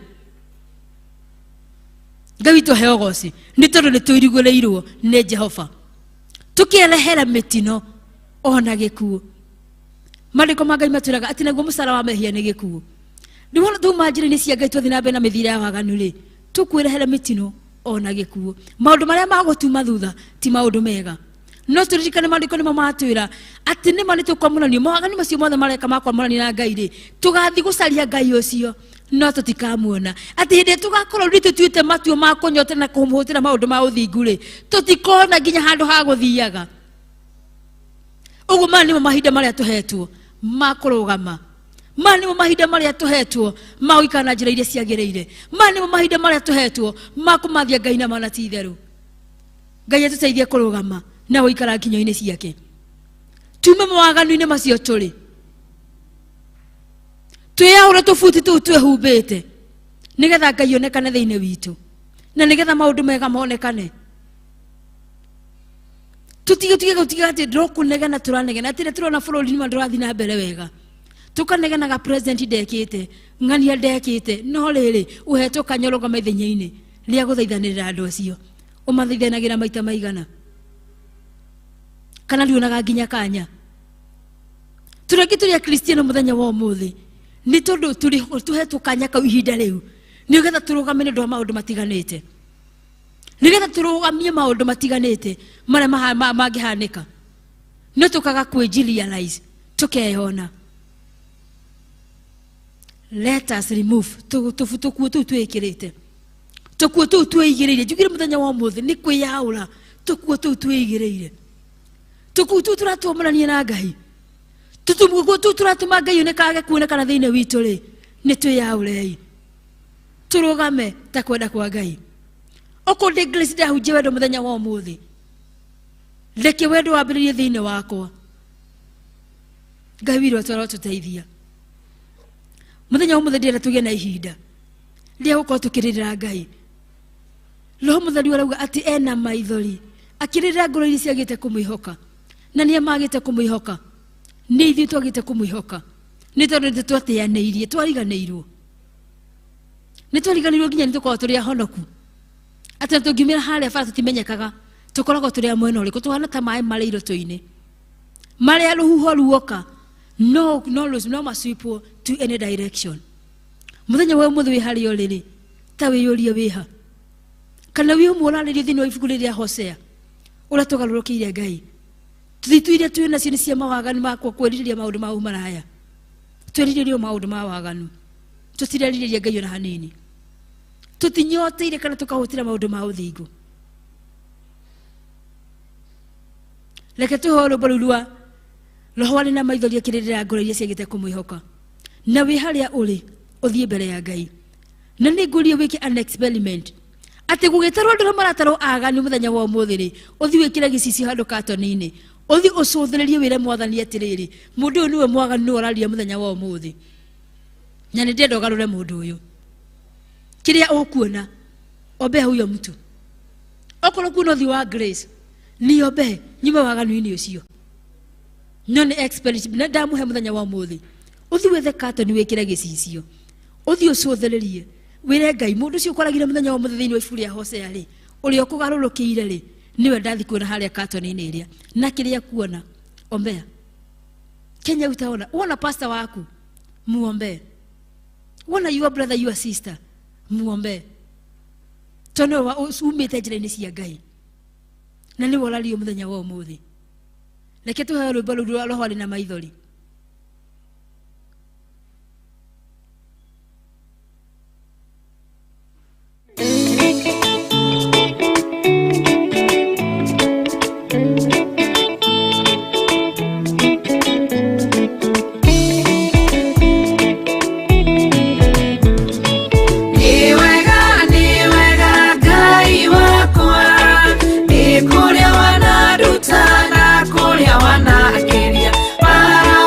Ngai witũ aheo ũgoci nĩ tondũ nĩ tũirigũrĩirwo nĩ Jehova, tũkerehera mĩtino ona gĩkuũ. Maandĩko ma Ngai matwĩraga atĩ naguo mũcara wa mehia nĩ gĩkuũ. Rĩu ona twauma njĩra-inĩ cia Ngai twathiĩ na mbere na mĩthiĩre ya waganu rĩ, tũkwĩrehera mĩtino ona gĩkuũ. Maũndũ marĩa magũtuma thutha ti maũndũ mega. No tũririkane maandĩko nĩmo matwĩra atĩ nĩma nĩ tũkwamũranio mawaganu macio mothe mareka ma kwamũrania na Ngai rĩ, tũgathiĩ gũcaria Ngai ũcio no tũtikamuona. Atĩ hĩndĩ ĩrĩa tũgakorwo rĩ tũtuĩte matua ma kũnyota na kũmũhũtĩra maũndũ ma ũthingu rĩ, tũtikona nginya handũ ha gũthiaga. Ũguo maya nĩmo mahinda marĩa tũhetwo ma kũrũgama, maya nĩmo mahinda marĩa tũhetwo ma gũikara na njĩra iria ciagĩrĩire, maya nĩmo mahinda marĩa tũhetwo ma kũmathia Ngai na mana ti itherũ. Ngai atũteithie kũrũgama na gũikara nginyo-inĩ ciake, tume mawaganu-inĩ macio tũrĩ, twĩyaũre tũbuti tũu twĩhumbĩte, nĩgetha Ngai onekane thĩinĩ witũ na nĩgetha maũndũ mega monekane. Tũtige tũtige gũtiga atĩ ndĩrokũnegena tũranegena atĩ tũrona bũrũri nĩma ndũrathiĩ na mbere wega, tũkanegenaga president ndekĩte ng'ania ndekĩte, no rĩrĩ ũhetwo kanya ũrũgame ithenya-inĩ rĩa gũthaithanĩrĩra andũ acio, ũmathaithanagĩra maita maigana kana ndionaga nginya kanya. Tũrĩ aingĩ tũrĩ akristiano mũthenya wa ũmũthĩ nĩ tondũ tũhetwo kanya kau ihinda rĩu nĩgetha tũrũgame nĩ ũndũ wa maũndũ matiganĩte, nĩgetha tũrũgamie maũndũ matiganĩte marĩa mangĩhanĩka, no tũkaga kwĩji-realize tũkeyona. Let us remove tũkuo tũu twĩkĩrĩte, tũkuo tũu twĩigĩrĩire. Njugire mũthenya wa ũmũthĩ nĩ kwĩyaũra tũkuo tũu twĩigĩrĩire, tũkuo tũu tũratũmũrania na Ngai, tũkuo tũu tũratũma Ngai onekage kuonekana thĩinĩ witũ rĩ, nĩ twĩyaũrei tũrũgame ta kwenda kwa Ngai. Okorwo ndĩ Grace ndahunjia wendo mũthenya wa ũmũthĩ, reke wendo wambĩrĩrie thĩinĩ wakwa. Ngai witũ atũteithia mũthenya wa ũmũthĩ. Ndĩrenda tũgĩe na ihinda rĩa gũkorwo tũkĩrĩrĩra Ngai. Roho Mũtheru arauga atĩ ena maithori akĩrĩrĩra ngoro iria ciagĩte kũmwĩhoka, na nĩa magĩte kũmwĩhoka? Nĩ ithuĩ twagĩte kũmwĩhoka, nĩ tondũ nĩ twateanĩirie, twariganĩirwo, nĩ twariganĩirwo nginya nĩ tũkoragwo tũrĩ ahonoku, atĩ tũngiumĩra harĩa bara tũtimenyekaga tũkoragwo tũrĩ a mwena ũrĩkũ, tũhana ta maĩ marĩ irũtũ-inĩ marĩa rũhuho ruoka no no no maswipwo to any direction. Mũthenya wa ũmũthĩ wĩ harĩa ũrĩ rĩ, ta wĩyũrie wĩha, kana wĩ ũmwe ũrarĩrio thĩinĩ wa ibuku rĩrĩ rĩa Hosea ũrĩa tũgarũrũkĩire Ngai. Thitu iria twĩ nacio nĩ cia mawaganu ma kwĩrirĩria maũndũ ma ũmaraya, twĩrirĩrie maũndũ ma waganu, tũtirerirĩria Ngai ona hanini, tũtinyoteire kana tũkahũtĩra maũndũ ma ũthingu. Reke tũheo rwĩmbo rũu rwa Roho arĩ na maithori akĩrĩrĩra ngoro iria ciagĩte kũmwĩhoka, na wĩ harĩa ũrĩ ũthiĩ mbere ya Ngai. Na nĩ ngũrie wĩke an experiment atĩ gũgĩtarwo andũ arĩa maratarwo aganu mũthenya wa ũmũthĩ rĩ, ũthiĩ wĩkĩre gĩcicio handũ katoni-inĩ, ũthiĩ ũcũthĩrĩrie wĩre mwathani atĩrĩrĩ, mũndũ ũyũ nĩwe mwaganu, nĩwe ũraria mũthenya wa ũmũthĩ, na nĩ ndĩrenda ũgarũre mũndũ ũyũ. Kĩrĩa ũkuona ombea huyo mtu, okorwo kuona ũthiũ wa Grace niombee nyume waganu-inĩ ũcio. No nĩ experiment na ndamũhe mũthenya wa ũmũthĩ, ũthiĩ wethe katoni wĩkĩre gĩcicio, ũthiĩ ũcũthĩrĩrie wĩre Ngai mũndũ ũcio ũkoragire mũthenya wa ũmũthĩ thĩinĩ wa ibuku rĩa Hosea rĩ, ũrĩa ũkũgarũrũkĩire rĩ, nĩwe ndathi kuona harĩa katoni-inĩ ĩrĩa, na kĩrĩa kuona ombea. Kenya utaona, wona pastor waku muombee, wona your brother your sister muombee, tondũ nĩwe umĩte njĩra-inĩ cia Ngai na nĩwe ũrario mũthenya wa ũmũthĩ. Reke tũheo rwĩmbo rũu rwa Roho arĩ na maithori. Nĩ wega, nĩ wega Ngai wakwa, nĩ kũrĩa wananduta na kũrĩa wanakĩria. Bara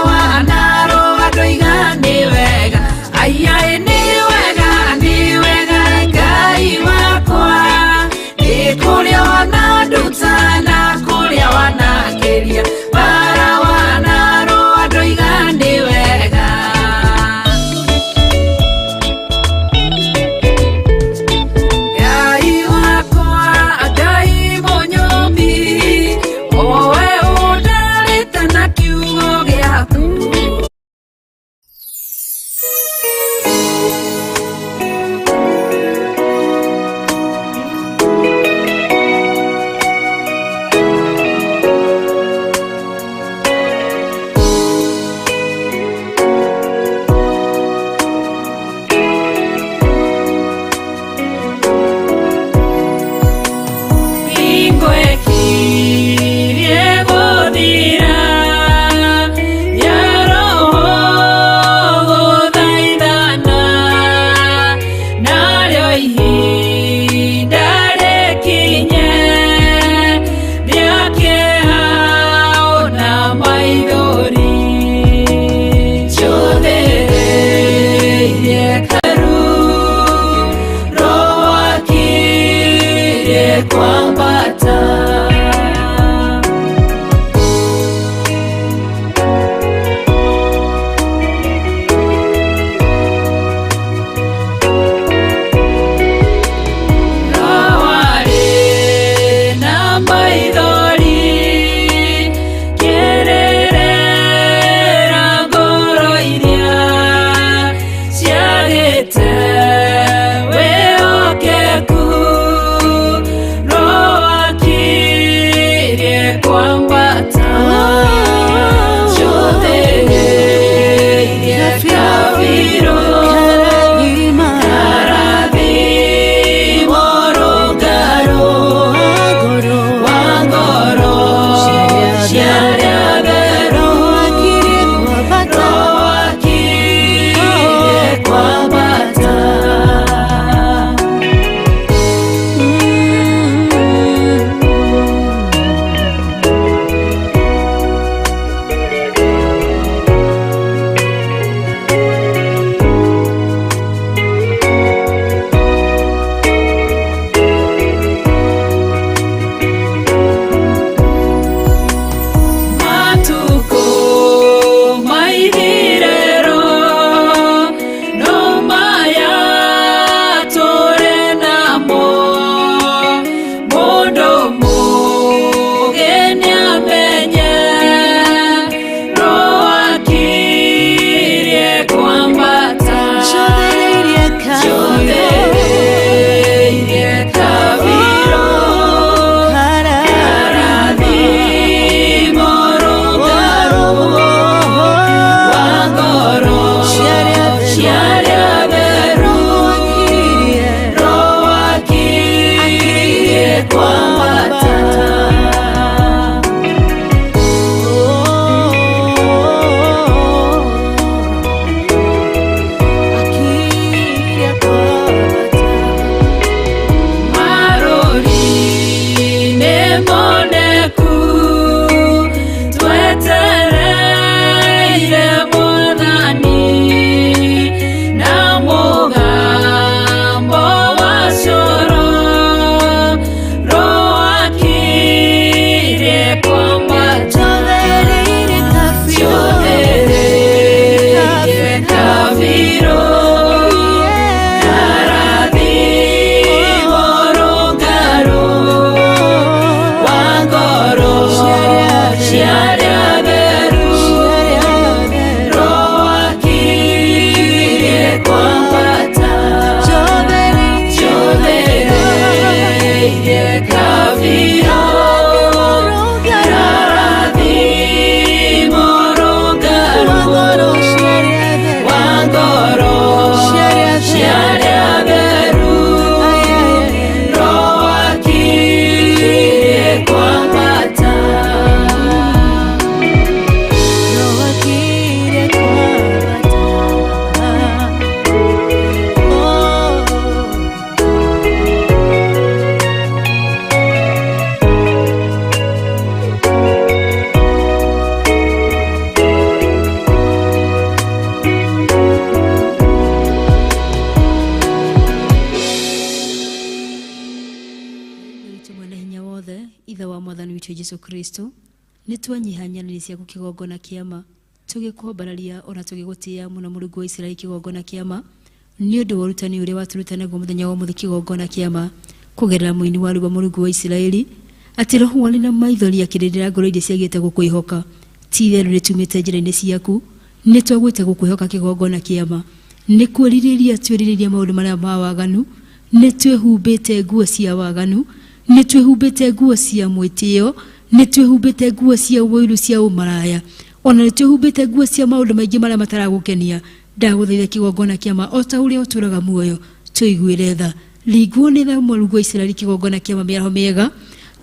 Witũ Jesu Kristo, nĩ twanyihanyanĩri ciaku kĩgongona kĩama, tũgĩkũhombararia ona tũgĩgũtĩĩa mũno Mũrungu wa Isiraeli kĩgongona kĩama, nĩ ũndũ wa ũrutani ũrĩa watũruta naguo mũthenya wa ũmũthĩ kĩgongona kĩama, kũgerera mũini wa rwĩmbo Mũrungu wa Isiraeli, atĩ roho warĩ na maithori akĩrĩrĩra ngoro iria ciagĩte gũkwĩhoka. Ti itherũ nĩtumĩte njĩra-inĩ ciaku, nĩ twagwĩte gũkwĩhoka kĩgongona kĩama, nĩ kwĩrirĩria twĩrirĩria maũndũ marĩa ma waganu, nĩ twĩhumbĩte nguo cia waganu, nĩ twĩhumbĩte nguo cia mwĩtĩo, nĩ twĩhumbĩte nguo cia ũiru cia ũmaraya, ona nĩ twĩhumbĩte nguo cia maũndũ maingĩ marĩa mataragũkenia. Ndagũthaitha kĩgongona kĩama o ta ũrĩa ũtũraga muoyo, tũiguĩre tha, ringwo nĩ tha Mũrungu wa Isiraeli kĩgongona kĩama mĩaraho mĩega,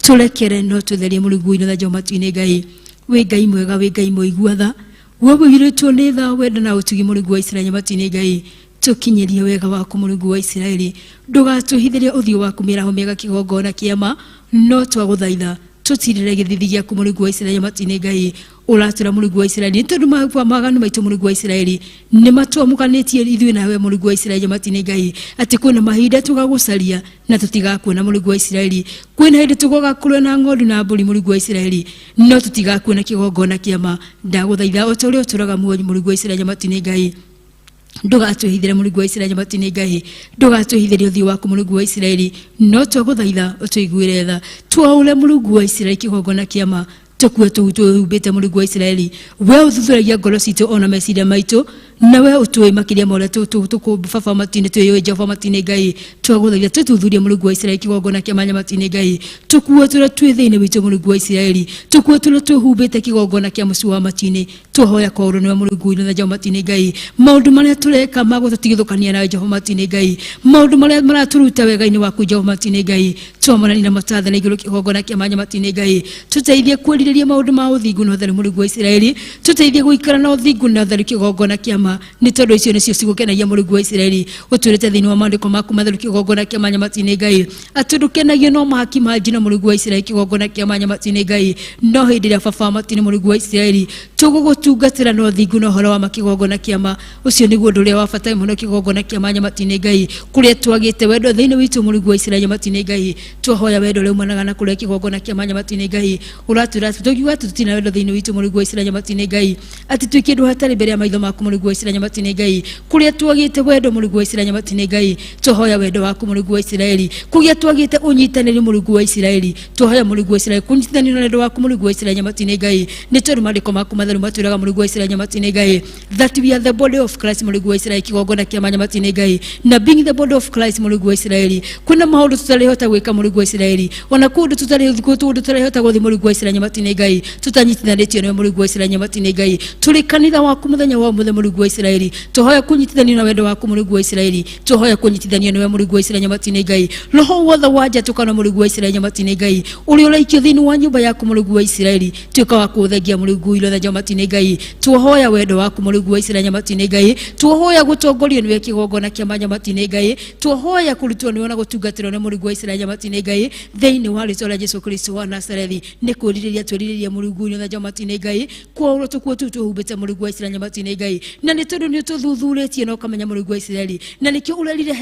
tũrekere no tũtherie Mũrungu wa na Jehova matu-inĩ Ngai. Wĩ Ngai mwega, wĩ Ngai mũigua tha, we ũiyũrĩtwo nĩ tha, wendo na ũtugi Mũrungu wa Isiraeli matu-inĩ Ngai. Tũkinyĩrie wega waku Mũrungu wa Isiraeli, ndũgatũhithĩrie ũthiũ waku mĩaraho mĩega kĩgongona kĩama, no twagũthaitha tũtirĩre gĩthithi gĩaku Mũrungu wa Isiraeli matu-inĩ Ngai. Ũratũra Mũrungu wa Isiraeli nĩ tondũ maganu maitũ Mũrungu wa Isiraeli nĩ matwamũkanĩtie ithuĩ nawe Mũrungu wa Isiraeli matu-inĩ Ngai, atĩ kwĩna mahinda tũgagũcaria na tũtigakuona Mũrungu wa Isiraeli, kwĩna hĩndĩ tũgoka kũrĩa na ng'ondu na mbũri Mũrungu wa Isiraeli, no tũtigakuona kĩgongona kĩama. Ndagũthaitha o ta ũrĩa ũtũraga muoyo Mũrungu wa Isiraeli matu-inĩ Ngai, ndũgatwĩhithĩre Mũrungu wa Isiraeli matu-inĩ Ngai, ndũgatwĩhithĩre ũthiũ waku Mũrungu wa Isiraeli, no twagũthaitha ũtũiguĩre tha, twaũre Mũrungu wa Isiraeli kĩgongona kĩama, tũkue tũu twĩhumbĩte Mũrungu wa Isiraeli. We ũthuthuragia ngoro citũ ona meciria maitũ, na we ũtũĩ makĩria ma ũrĩa baba matu-inĩ twĩyũĩ Jehova matu-inĩ Ngai. Twagũthaitha tũthuthurie Mũrungu wa Isiraeli kĩgongona kĩa matu-inĩ Ngai, tũkue tũrĩa twĩ thĩinĩ witũ Mũrungu wa Isiraeli, tũkue tũrĩa twĩhumbĩte kĩgongona kĩa mũciĩ wa matu-inĩ. Twahoya kwaũrwo nĩwe Mũrungu na Jehova matu-inĩ Ngai, maũndũ marĩa tũreka ma gũtũtigithũkania nawe Jehova matu-inĩ Ngai, maũndũ marĩa maratũruta wega-inĩ waku Jehova matu-inĩ Ngai, twamonani na matathana igũrũ kĩgongona kĩa manya matu-inĩ Ngai, tũteithie kwĩrirĩria maũndũ ma ũthingu na ũtheru Mũrungu wa Isiraeli, tũteithie gũikara na ũthingu na ũtheru kĩgongona kĩama, nĩ tondũ icio nĩcio cigũkenagia Mũrungu wa Isiraeli. Ũtwĩrĩte thĩinĩ wa maandĩko maku matheru kĩgongona kĩa manya matu-inĩ Ngai, atĩ ndũkenagio no mahaki ma njino Mũrungu wa Isiraeli kĩgongona kĩa manya matu-inĩ Ngai, no hĩndĩ ĩrĩa baba wa matu-inĩ Mũrungu wa Isiraeli tũgũgũtungatĩra na ũthingu na ũhoro wa ma kĩgongona kĩama, ũcio nĩguo ũndũ ũrĩa wa bata mũno kĩgongona kĩa manya matu-inĩ Ngai, kũrĩa twagĩte wendo thĩinĩ witũ Mũrungu wa Isiraeli matu-inĩ Ngai, twahoya wendo ũrĩa umanaga na kũrĩa kĩgongona kĩa manya matu-inĩ Ngai, ũratwĩra tũkiuga atĩ tũtirĩ na wendo thĩinĩ witũ Mũrungu wa Isiraeli matu-inĩ Ngai, atĩ twĩ kĩndũ hatarĩ mbere ya maitho maku Mũrungu wa Isiraeli matu-inĩ Ngai, kũrĩa twagĩte wendo Mũrungu wa Isiraeli matu-inĩ Ngai, twahoya wendo waku Mũrungu wa Isiraeli, kũrĩa twagĩte ũnyitanĩri Mũrungu wa Isiraeli, twahoya Mũrungu wa Isiraeli kũnyitithanio na wendo waku Mũrungu wa Isiraeli matu-inĩ Ngai, nĩ tondũ maandĩko maku matheru matwĩraga Mũrungu wa Isiraeli matu-inĩ Ngai, that we are the body of Christ Mũrungu wa Isiraeli kĩgongona kĩa manya matu-inĩ Ngai, na being the body of Christ Mũrungu wa Isiraeli, kwĩna maũndũ tũtarĩhota gwĩka Mũrungu wa Isiraeli, ona kũndũ tũtarĩhota gũthiĩ Mũrungu wa Isiraeli matu-inĩ Ngai, tũtanyitithanĩtio nĩwe Mũrungu wa Isiraeli matu-inĩ Ngai, tũrĩ kanitha waku mũthenya wa ũmũthĩ Mũrungu wa Isiraeli, tũhoya kũnyitithanio na wendo waku Mũrungu wa Isiraeli, tũhoya kũnyitithanio nĩwe Mũrungu wa Isiraeli matu-inĩ Ngai, roho wothe wa njatũkano Mũrungu wa Isiraeli matu-inĩ Ngai, ũrĩa ũraikio thĩinĩ wa nyũmba yaku Mũrungu wa Isiraeli, tuĩka wa kũũthengia Mũrungu wa matu-inĩ Ngai, twahoya wendo waku Mũrungu wa Isiraeli matu-inĩ Ngai, twahoya gũtongorio nĩwe kĩgongona kĩa manya matu-inĩ Ngai, twahoya kũrutwo nĩwe na gũtungatĩrwo nĩ Mũrungu wa Isiraeli matu-inĩ Ngai, thĩinĩ wa rĩtwa rĩa Jesu Kristo wa Nazarethi, nĩ kwĩrirĩria twĩrirĩria Mũrungu wa matu-inĩ Ngai, kwaũrwo tũkuo tũu twĩhumbĩte Mũrungu wa Isiraeli matu-inĩ Ngai, na nĩ tondũ nĩ ũtũthuthurĩtie na ũkamenya Mũrungu wa Isiraeli, na nĩkĩo ũrerire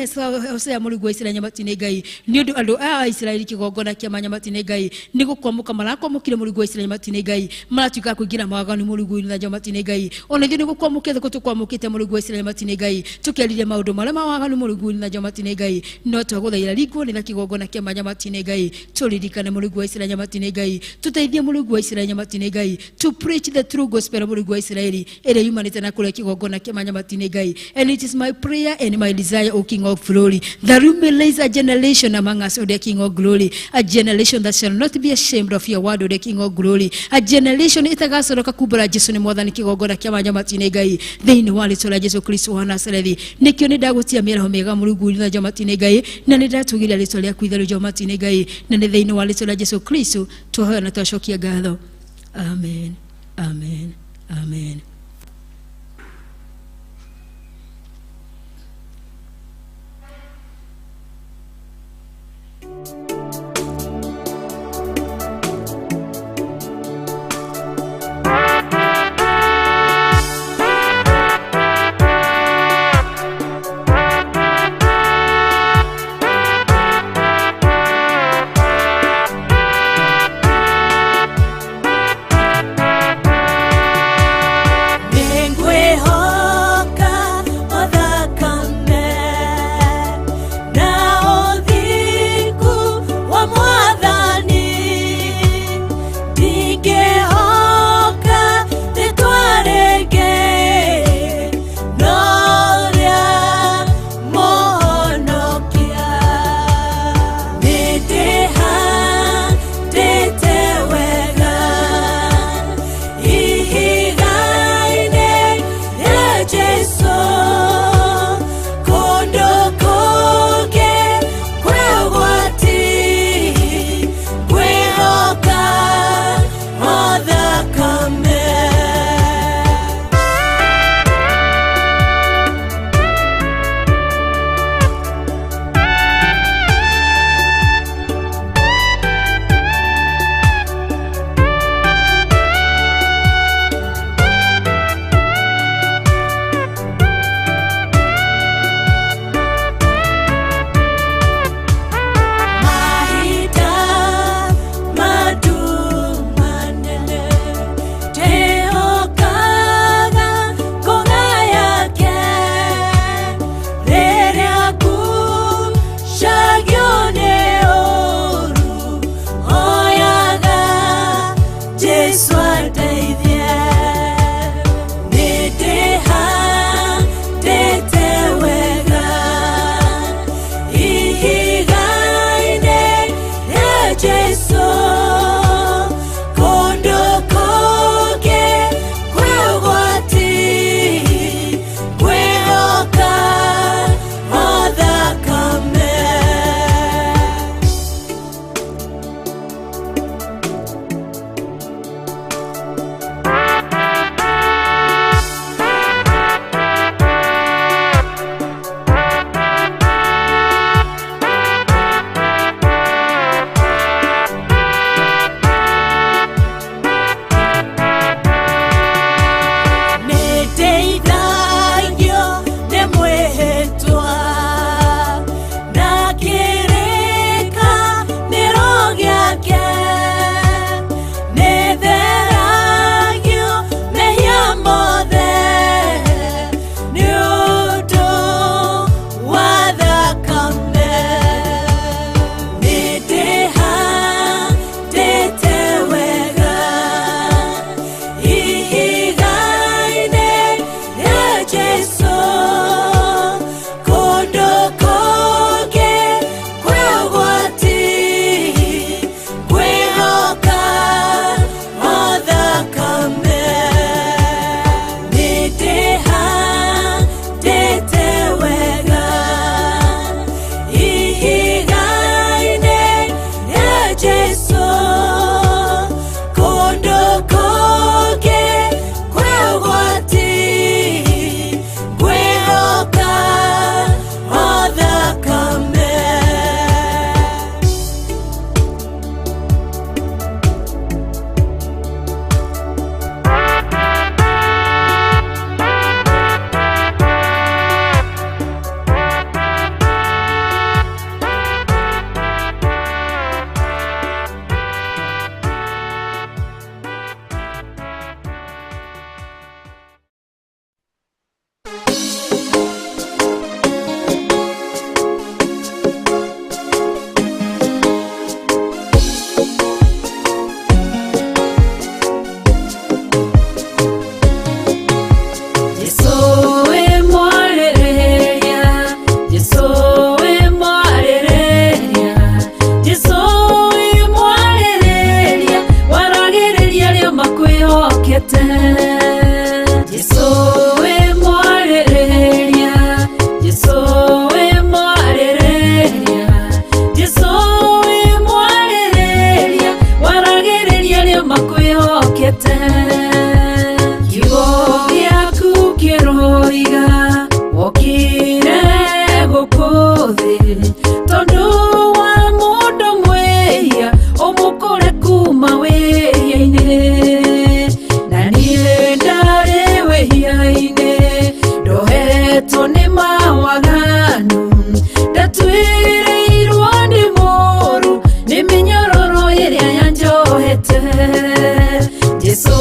Hosea Mũrungu wa Isiraeli matu-inĩ Ngai, nĩ ũndũ andũ aya a Isiraeli kĩgongona kĩa manya matu-inĩ Ngai, nĩ gũkwamũka marakwamũkire Mũrungu wa Isiraeli matu-inĩ Ngai, maratuĩka kũingĩra mawaganu Mũrungu wa matu-inĩ Ngai, ona ithuĩ nĩ gũkwamũkĩra tũkwamũkĩte Mũrungu wa Isiraeli matu-inĩ Ngai, tũkeririe maũndũ marĩa ma waganu Mũrungu wa matu-inĩ Ngai, no twagũthaitha ringwo nĩ tha kĩgongona kĩa manya matu-inĩ Ngai, tũririkane Mũrungu wa Isiraeli matu-inĩ Ngai, tũteithie Mũrungu wa Isiraeli matu-inĩ Ngai, to preach the true gospel Mũrungu wa Isiraeli ĩrĩa yumanĩte na kũrĩa kĩgongona kĩa manya matu-inĩ Ngai. And it is my prayer and my desire, O King of Glory, that you may raise a generation among us, O the King of Glory, a generation that shall not be ashamed of your word, O the King of Glory, a generation itagaconoka kumbũra Jesu nĩ mwathani kĩgongona kĩa manya matu-inĩ Ngai, thĩinĩ wa rĩtwa rĩa Jesu Kristo wa Nazarethi. Nĩkĩo nĩ ndagũtia mĩaraho mĩega Mũrungu wa matu-inĩ Ngai, na nĩ ndatũgĩria rĩtwa rĩaku itheru Jehova matu-inĩ Ngai, na nĩ thĩinĩ wa rĩtwa rĩa Jesu Kristo twahoya na twacokia ngatho. Amen, amen, amen. Nĩ mawaganu Ndatuĩrĩirwo nĩ mũru Nĩ mĩnyororo ĩrĩa yanjohete Jesu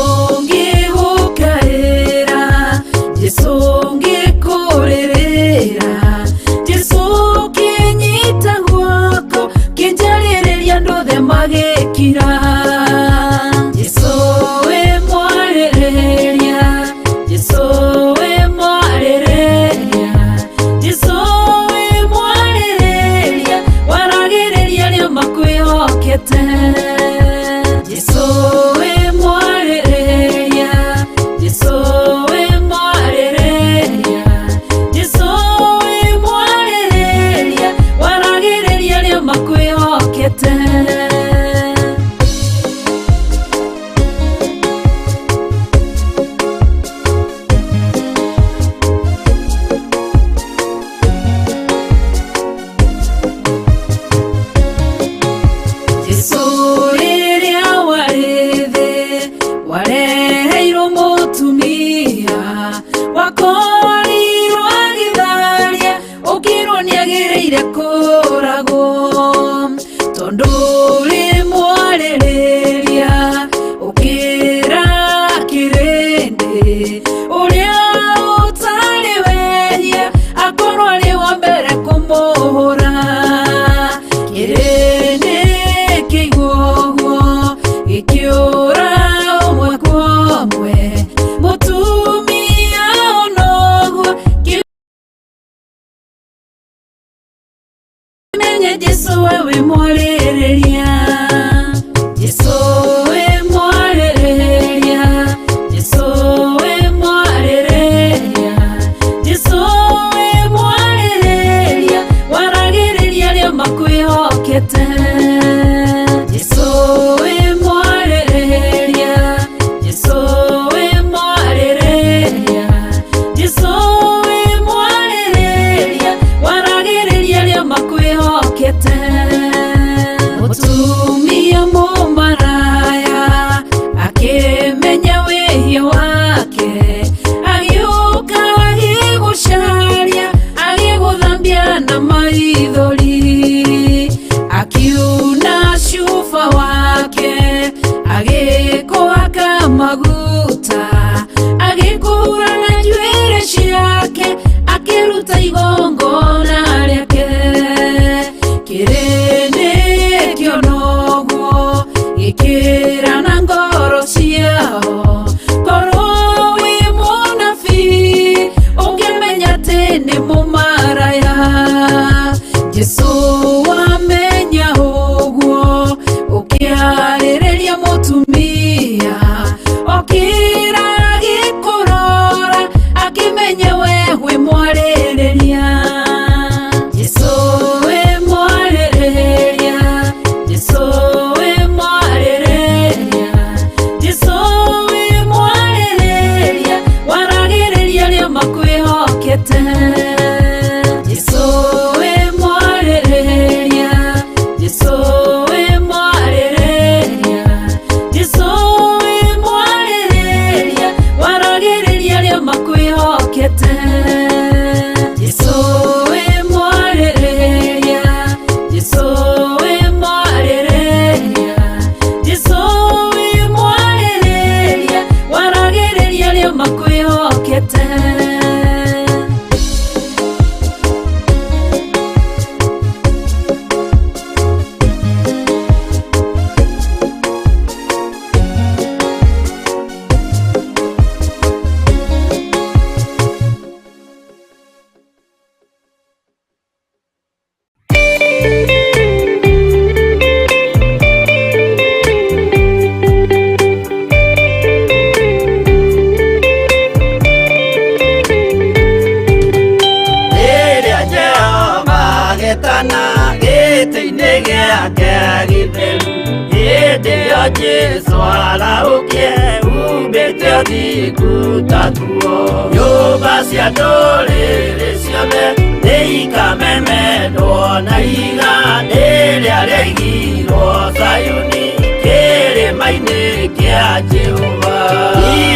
ngĩgũkaĩra Jesu ngĩkũrĩrĩra Jesu kĩnyita guoko Kĩnjarĩrĩria andũ othe magĩkira Jesu wĩ mwarĩrĩria Jesu wĩ mwarĩrĩria Jesu wĩ mwarĩrĩria Waragĩrĩria arĩa makwĩhokete Jesu wĩ mwarĩrĩria Jesu wĩ mwarĩrĩria Jesu wĩ mwarĩrĩria Waragĩrĩria arĩa makwĩhokete Jesu rĩrĩa warĩ thĩ wareheirwo mũtumia wakorirwo agĩtharia ũkĩrwo nĩagĩrĩire kũragwo tondũ rĩ mwarĩrĩria ũkĩra kĩrĩndĩ ũrĩa ũtarĩ wehia akorwo arĩ wa mbere kũmũhũra kĩrĩndĩ kĩigua ũguo gĩkĩũra ũmwe kwa ũmwe mũtumia onoguo kĩmenye Jesu we wĩ mwarĩrĩria Jesu wĩ mwarĩrĩria Jesu wĩ mwarĩrĩria Jesu wĩ mwarĩrĩria waragĩrĩria arĩa makwĩhokete Jesu wĩ mwarĩrĩria Jesu wĩ mwarĩrĩria Jesu wĩ mwarĩrĩria waragĩrĩria arĩa makwĩhokete mũtumia mũmaraya akĩmenya wĩhia wake agĩũka agĩgũcaria agĩgũthambia na maithori akiuna cuba wake agĩkũhaka maguta agĩkũhura na njuĩrĩ ciake akĩruta igongona rĩake kĩrĩndĩ kĩona ũguo gĩkĩra na ngoro ciao korwo wĩ mũnabii ũngĩmenya atĩ nĩ mũmaraya Jesu wamenya ũguo ũkĩarĩrĩria mũtumia okĩra agĩkũrora akĩmenya we wĩ mwarĩrĩria Jesu wĩ mwarĩrĩria Jesu wĩ mwarĩrĩria Jesu wĩ mwarĩrĩria waragĩrĩria arĩa makwĩhokete Jesu wĩ mwarĩrĩria Jesu wĩ mwarĩrĩria Jesu wĩ mwarĩrĩria waragĩrĩria arĩa makwĩhokete Jesu wĩ mwarĩrĩria Jesu wĩ mwarĩrĩria Jesu wĩ mwarĩrĩria waragĩrĩria arĩa makwĩhokete Rĩrĩa Jehova agetana gĩtĩ-inĩ gĩake gĩtheru hĩndĩ ĩyo Jesũ arahũkie umbĩte ũthingu ta nguo nyũmba cia ndũrĩrĩ ciothe nĩikamemendwo na ihiga rĩrĩa rĩaigirwo Zayuni kĩrĩma-inĩ kĩa Jehova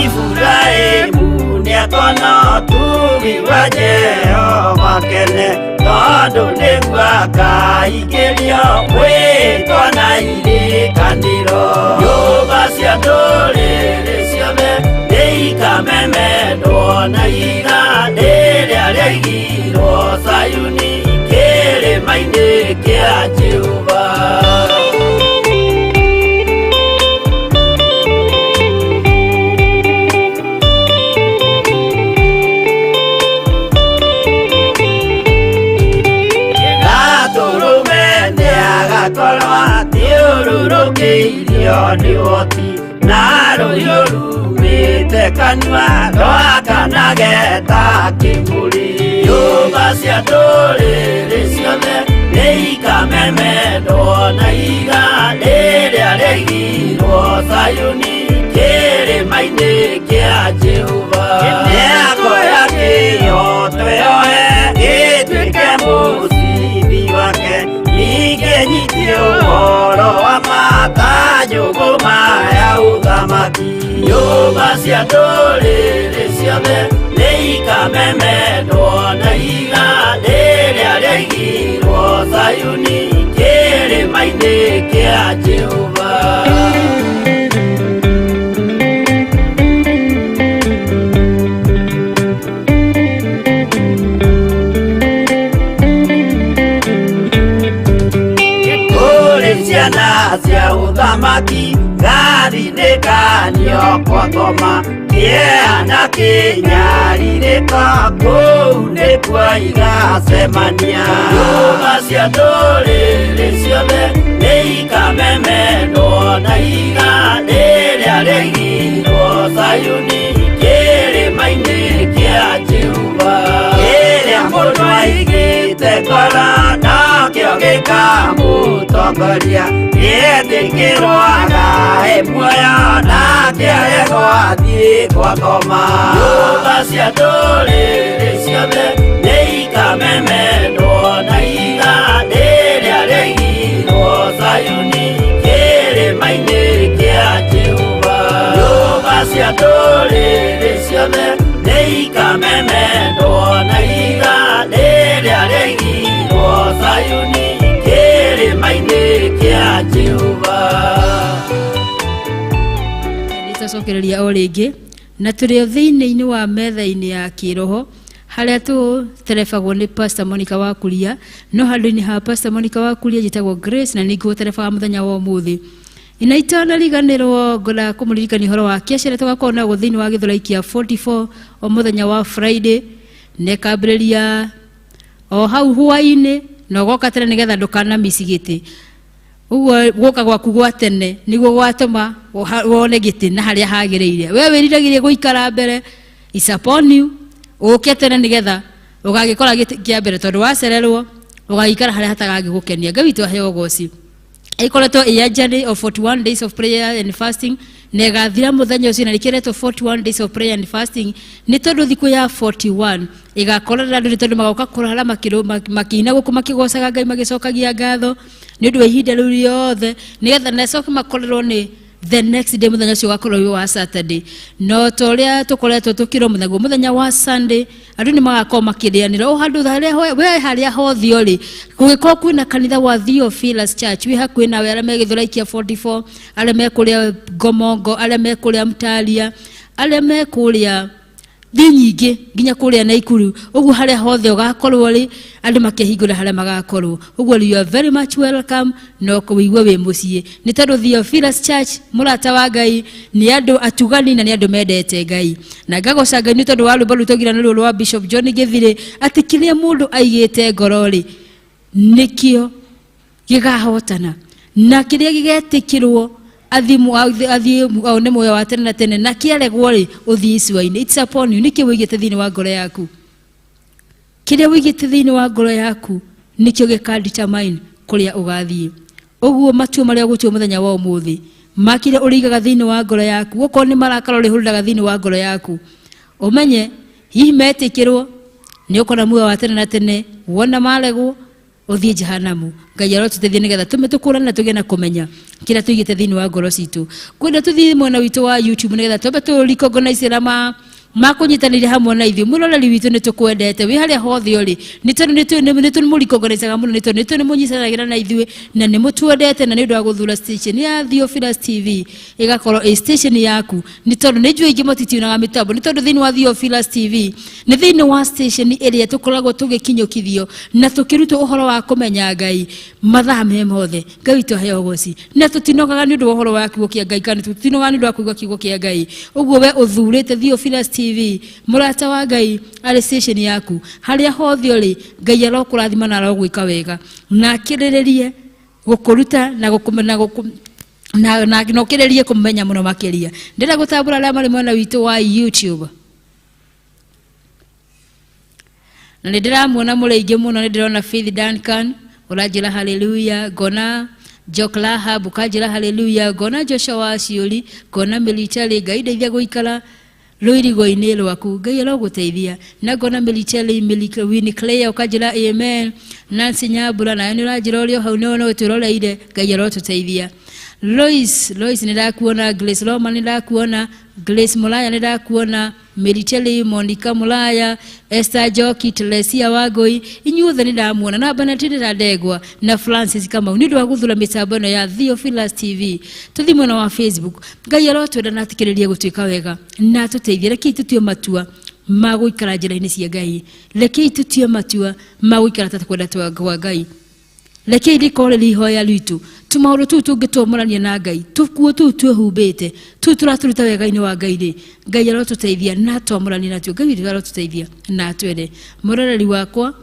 Iburahĩmu Nĩakona ũtugi wa Jehova kene, tondũ nĩguo akaingĩrio mwĩtwa na irĩkanĩro. Nyũmba cia ndũrĩrĩ ciothe nĩikamemendwo na ihiga rĩrĩa rĩaigirwo Zayuni kĩrĩma-inĩ kĩa Jehova. Gatũrũme nĩagakorwo athiũrũrũkĩirio nĩ ũhoti na rũhiũ rumĩte kanua rwakanage ta kĩmũrĩ. Nyũmba cia ndũrĩrĩ ciothe nĩikamemendwo na ihiga rĩrĩa rĩaigirwo Zayuni kĩrĩma-inĩ kĩa Jehova. Nĩakoya kĩhooto yoe gĩtuĩke mũcibi wake, ningĩ nyitie ũhoro wa ma ta njũgũma ya ũthamaki. Nyũmba cia ndũrĩrĩ ciothe nĩikamemendwo na ihiga rĩrĩa rĩaigirwo Zayuni kĩrĩma-inĩ kĩa Jehova. Kũrĩ ciana cia ũthamaki gathinĩkanio kwa ngoma kĩeha na kĩnyarirĩko kũu nĩkuo igacemania. Nyũmba cia ndũrĩrĩ ciothe nĩikamemendwo na ihiga rĩrĩa rĩaigirwo Zayuni kĩrĩma-inĩ kĩa Jehova. Kĩrĩa mũndũ aigĩte ngoro nakĩo gĩkamũtongoria, gĩetĩkĩrwo agae muoyo nake aregwo athiĩ kwa ngoma. Nyũmba cia ndũrĩrĩ ciothe nĩikamemendwo na ihiga rĩrĩa rĩaigirwo Zayuni kĩrĩma-inĩ kĩa Jehova. Nyũmba cia ndũrĩrĩ ciothe nĩikamemendwo na ihiga rĩrĩa rĩaigirwo Zayuni kĩrĩma-inĩ kĩa Jehova. Nĩtwacokereria o rĩngĩ na tũrĩ o thĩinĩ-inĩ wa metha-inĩ ya kĩroho harĩa tũterebagwo nĩ Pastor Monica Wakuria, no handũ-inĩ ha Pastor Monica Wakuria njĩtagwo Grace na nĩ ngũterebaga mũthenya wa ũmũthĩ. Na itanariganĩrwo ngwenda kũmũririkania ũhoro wa kĩaca ĩrĩa tũgakorwo naguo thĩinĩ wa Gĩthũrai kĩa 44 o mũthenya wa Friday, na ĩkambĩrĩria o hau hwaĩ-inĩ na ũgoka tene nĩgetha ndũkanamici gĩtĩ. Ũguo gũka gwaku gwa tene nĩguo gwatũma wone gĩtĩ na harĩa hagĩrĩire. We wĩriragĩria gũikara mbere, it's upon you, ũke tene nĩgetha ũgagĩkora gĩtĩ kĩa mbere, tondũ wacererwo ũgagĩikara harĩa hatagagĩgũkenia. Ngai witũ aheo ũgoci. Ĩkoretwo ĩ a journey of 41 days of prayer and fasting, na ĩgathira mũthenya ũcio, na nĩkĩretwo 41 days of prayer and fasting nĩ tondũ thikũ ya 41 ĩgakorera andũ, nĩ tondũ magoka kũrara makĩina gũkũ makĩgocaga Ngai magĩcokagia ngatho nĩ ũndũ wa ihinda rĩu rĩothe, nĩgetha nacoke makorerwo nĩ the next day, mũthenya ũcio ũgakorwo wĩ wa Saturday. No ta ũrĩa tũkoretwo tũkĩrwo mũthenya mũthenya wa Sunday andũ nĩ magakorwo makĩrĩanĩra o handũ harĩa we harĩa hothe ũrĩ. Kũngĩkorwo kwĩna kanitha wa Theophilus Church wĩ hakuhĩ nawe, arĩa me Gĩthũrai kĩa 44, arĩa me kũrĩa Ngomongo, arĩa me kũrĩa Mtalia, arĩa me kũrĩa thĩ nyingĩ nginya kũrĩa Naikuru, ũguo harĩa hothe ũgakorwo rĩ, andũ makĩhingũra harĩa magakorwo. Ũguo you are very much welcome, no kũigua wĩ mũciĩ, nĩ tondũ Theophilus Church mũrata wa Ngai nĩ andũ atugani na nĩ andũ mendete Ngai. Na ngagoca Ngai nĩ tondũ wa rwĩmbo rũu twaigire nĩruo rwa Bishop John Gĩthirĩ, atĩ kĩrĩa mũndũ aigĩte ngoro rĩ nĩkĩo gĩgahotana, na kĩrĩa gĩgetĩkĩrwo athiĩ one muoyo wa tene na tene, na kĩaregwo rĩ ũthiĩ icua-inĩ. It's upon you. Nĩkĩ wĩigĩte thĩinĩ wa ngoro yaku? Kĩrĩa wĩigĩte thĩinĩ wa ngoro yaku nĩkĩo gĩka determine kũrĩa ũgathiĩ. Ũguo matua marĩa ũgũtua mũthenya wa ũmũthĩ ma kĩrĩa ũrĩigaga thĩinĩ wa ngoro yaku, okorwo nĩ marakara ũrĩhũrĩraga thĩinĩ wa ngoro yaku, ũmenye hihi metĩkĩrwo nĩ ũkona muoyo wa tene na tene, wona maregwo ũthiĩ jehanamu. Ngai arotũteithia nĩgetha tũme tũkũrane na tũgĩe na kũmenya kĩrĩa tũigĩte thĩinĩ wa ngoro citũ. Kwenda tũthiĩ mwena witũ wa YouTube nĩgetha twambe tũ recognize arĩa Makũnyitanĩire hamwe na ithuĩ. Mwĩroreri witũ, nĩ tũkwendete wĩ harĩa hothe ũrĩ, nĩ tondũ nĩ tũmũrikongoraicaga mũno, nĩ tondũ nĩ tũĩ nĩ mũnyitanagĩra na ithuĩ na nĩ mũtwendete, na nĩ ũndũ wa gũthura station ya Theophilus TV ĩgakorwo ĩ station yaku, nĩ tondũ nĩ njũĩ aingĩ matitiunaga mĩtambo, nĩ tondũ thĩinĩ wa Theophilus TV nĩ thĩinĩ wa station ĩrĩa tũkoragwo tũgĩkinyũkithio na tũkĩrutwo ũhoro wa kũmenya Ngai mathaa me mothe. Ngai witũ aheo ũgoci, na tũtinogaga nĩ ũndũ wa ũhoro wa kiugo kĩa Ngai, kana tũtinogaga nĩ ũndũ wa kũigua kiugo kĩa Ngai. Ũguo we ũthurĩte Theophilus TV, mũrata wa Ngai, arĩ station yaku harĩa hothe ũrĩ, Ngai arokũrathima na arogwĩka wega na akĩrĩrĩrie gũkũruta na gũkũ na gũkũ na na na ũkĩrĩrie kũmenya mũno makĩria. Ndĩrenda gũtambũra arĩa marĩ mwena witũ wa YouTube, na nĩ ndĩramuona mũrĩ aingĩ mũno. Nĩ ndĩrona Faith Duncan ũranjĩra haleluya, ngona Jock Lahab ũkanjĩra haleluya, ngona Joshua wa Ciũri, ngona Military, Ngai ndeithia gũikara rũirigo-inĩ rwaku, Ngai arogũteithia, na ngona Military Winnie Clay ũkanjĩra amen. Nancy Nyambura, nawe nĩ ũranjĩra ũrĩ o hau nĩ no twĩroreire, Ngai arotũteithia. Lois nĩ ndakuona, Grace Roma nĩ ndakuona, Grace Mulaya nĩ ndakuona, Military Monica Mulaya, Esther Njoki, Teresia Wangui, inyuothe nĩ ndamuona, na Benedicta Ndegwa na Francis Kamau nĩ ũndũ wa gũthura mĩtambo ĩno ya Theophilus TV. Tũthiĩ mwena wa Facebook. Ngai arotwenda na atikĩrĩrie gũtuĩka wega na atũteithie. Rekei tũtue matua ma gũikara njĩra-inĩ cia Ngai. Rekei tũtue matua ma gũikara ta kwenda kwa Ngai. Rekei rĩkorwo rĩrĩ ihoya ritũ. Tũmaũndũ tũu tũngĩtwamũrania na Ngai, tũkuo tũu twĩhumbĩte, tũu tũratũruta wega-inĩ wa Ngai rĩ, Ngai arotũteithia na atwamũranie natuo. Ngai witũ arotũteithia na atwende. Mũroreri wakwa,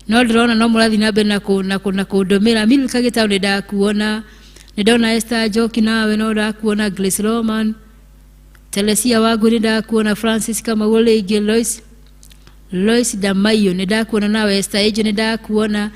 no ndĩrona no mũrathiĩ na mbere na kũ na kũ na kũndũmĩra. Milka Gĩtaũ nĩ ndakuona, nĩ ndona Esther Njoki, nawe no ndakuona, Grace Roman, Teresia Wangui nĩ ndakuona, Francis Kamau rĩngĩ, Lois Damayo nĩ ndakuona, nawe Esther Angel nĩ ndakuona,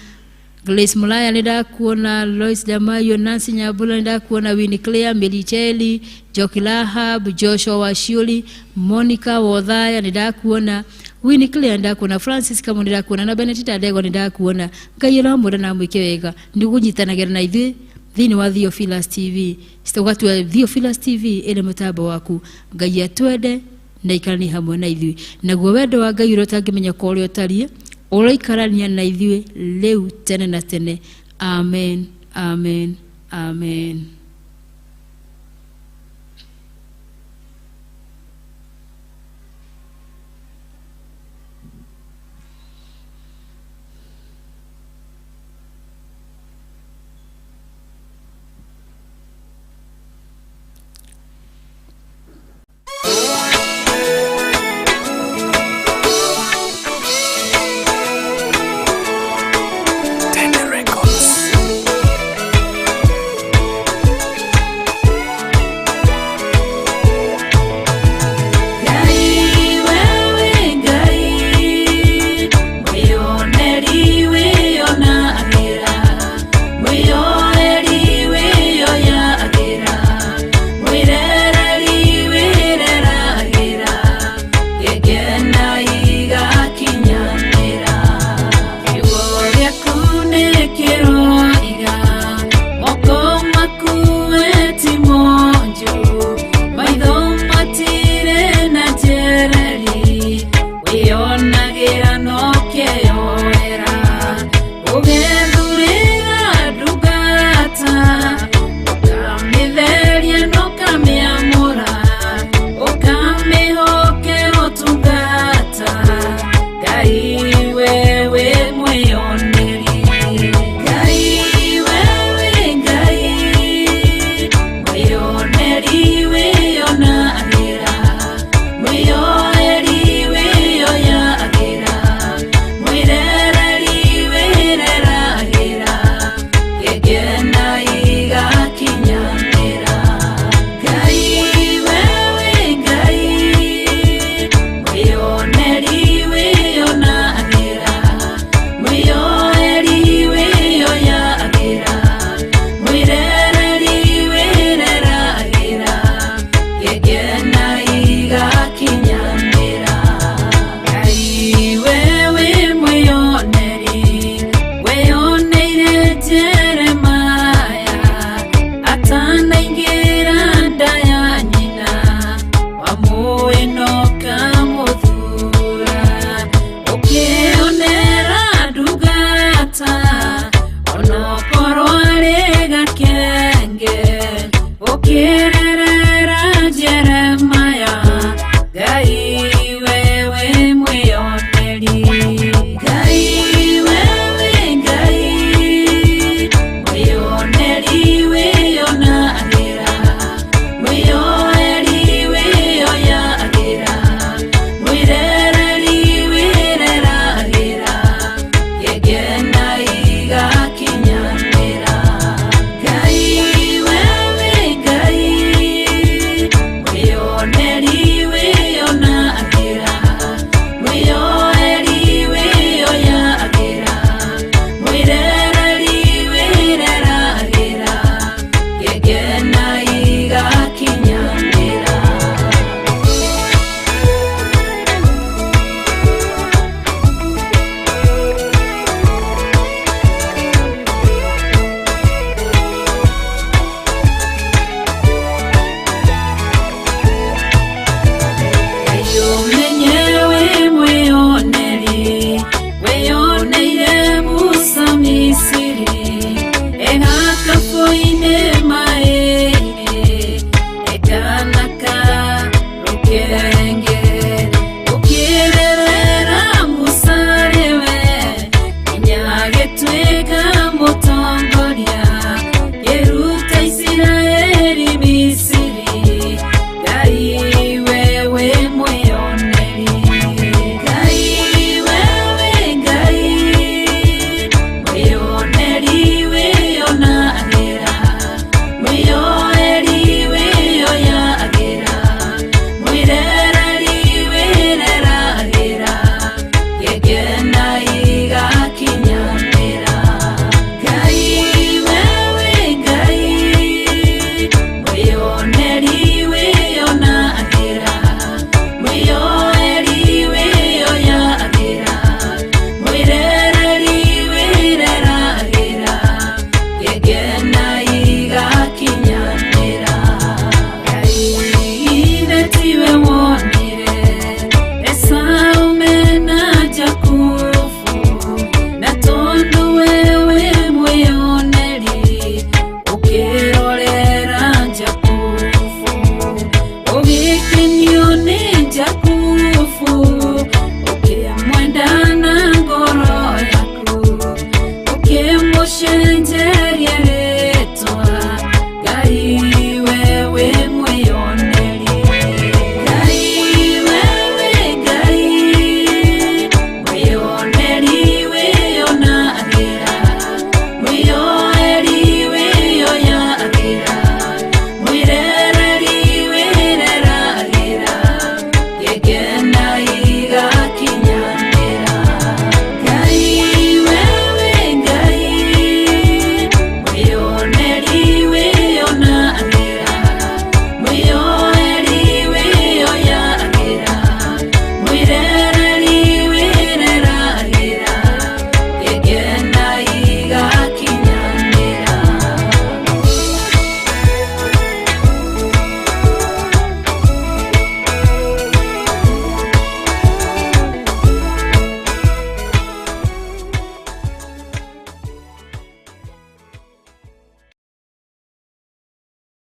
Grace Mulaya nĩ ndakuona, Lois Damayo, Nancy Nyambura nĩ ndakuona, Winnie Claire, Mary Njoki Rahab, Joshua Waciũri, Monica Wothaya nĩ ndakuona, Winnie Claire nĩ ndakuona, Francis Kamau nĩ ndakuona, na Benedicta Ndegwa nĩ ndakuona. Ngai ũramwenda na amwĩke wega nĩ gũnyitanagĩra na ithuĩ thĩinĩ wa Theophilus TV, ũgatua Theophilus TV ĩrĩ mũtambo waku. Ngai atwende na ikaranie hamwe na ithuĩ, naguo wendo wa Ngai ũrĩa ũtangĩmenya ko ũrĩa ũtariĩ ũroikarania na ithuĩ rĩu tene na tene. Amen, amen, amen. Tende Records. Ngai wewe Ngai, mwĩoneri wĩonagĩra, mwĩyoeri wĩyoyagĩra, mwĩrereri wĩreragĩra, ngegena igakinyanĩra. Kiugo gĩaku nĩ kĩroiga, moko maku we ti monju, maitho matirĩ na njereri, wĩonagĩra no kĩo.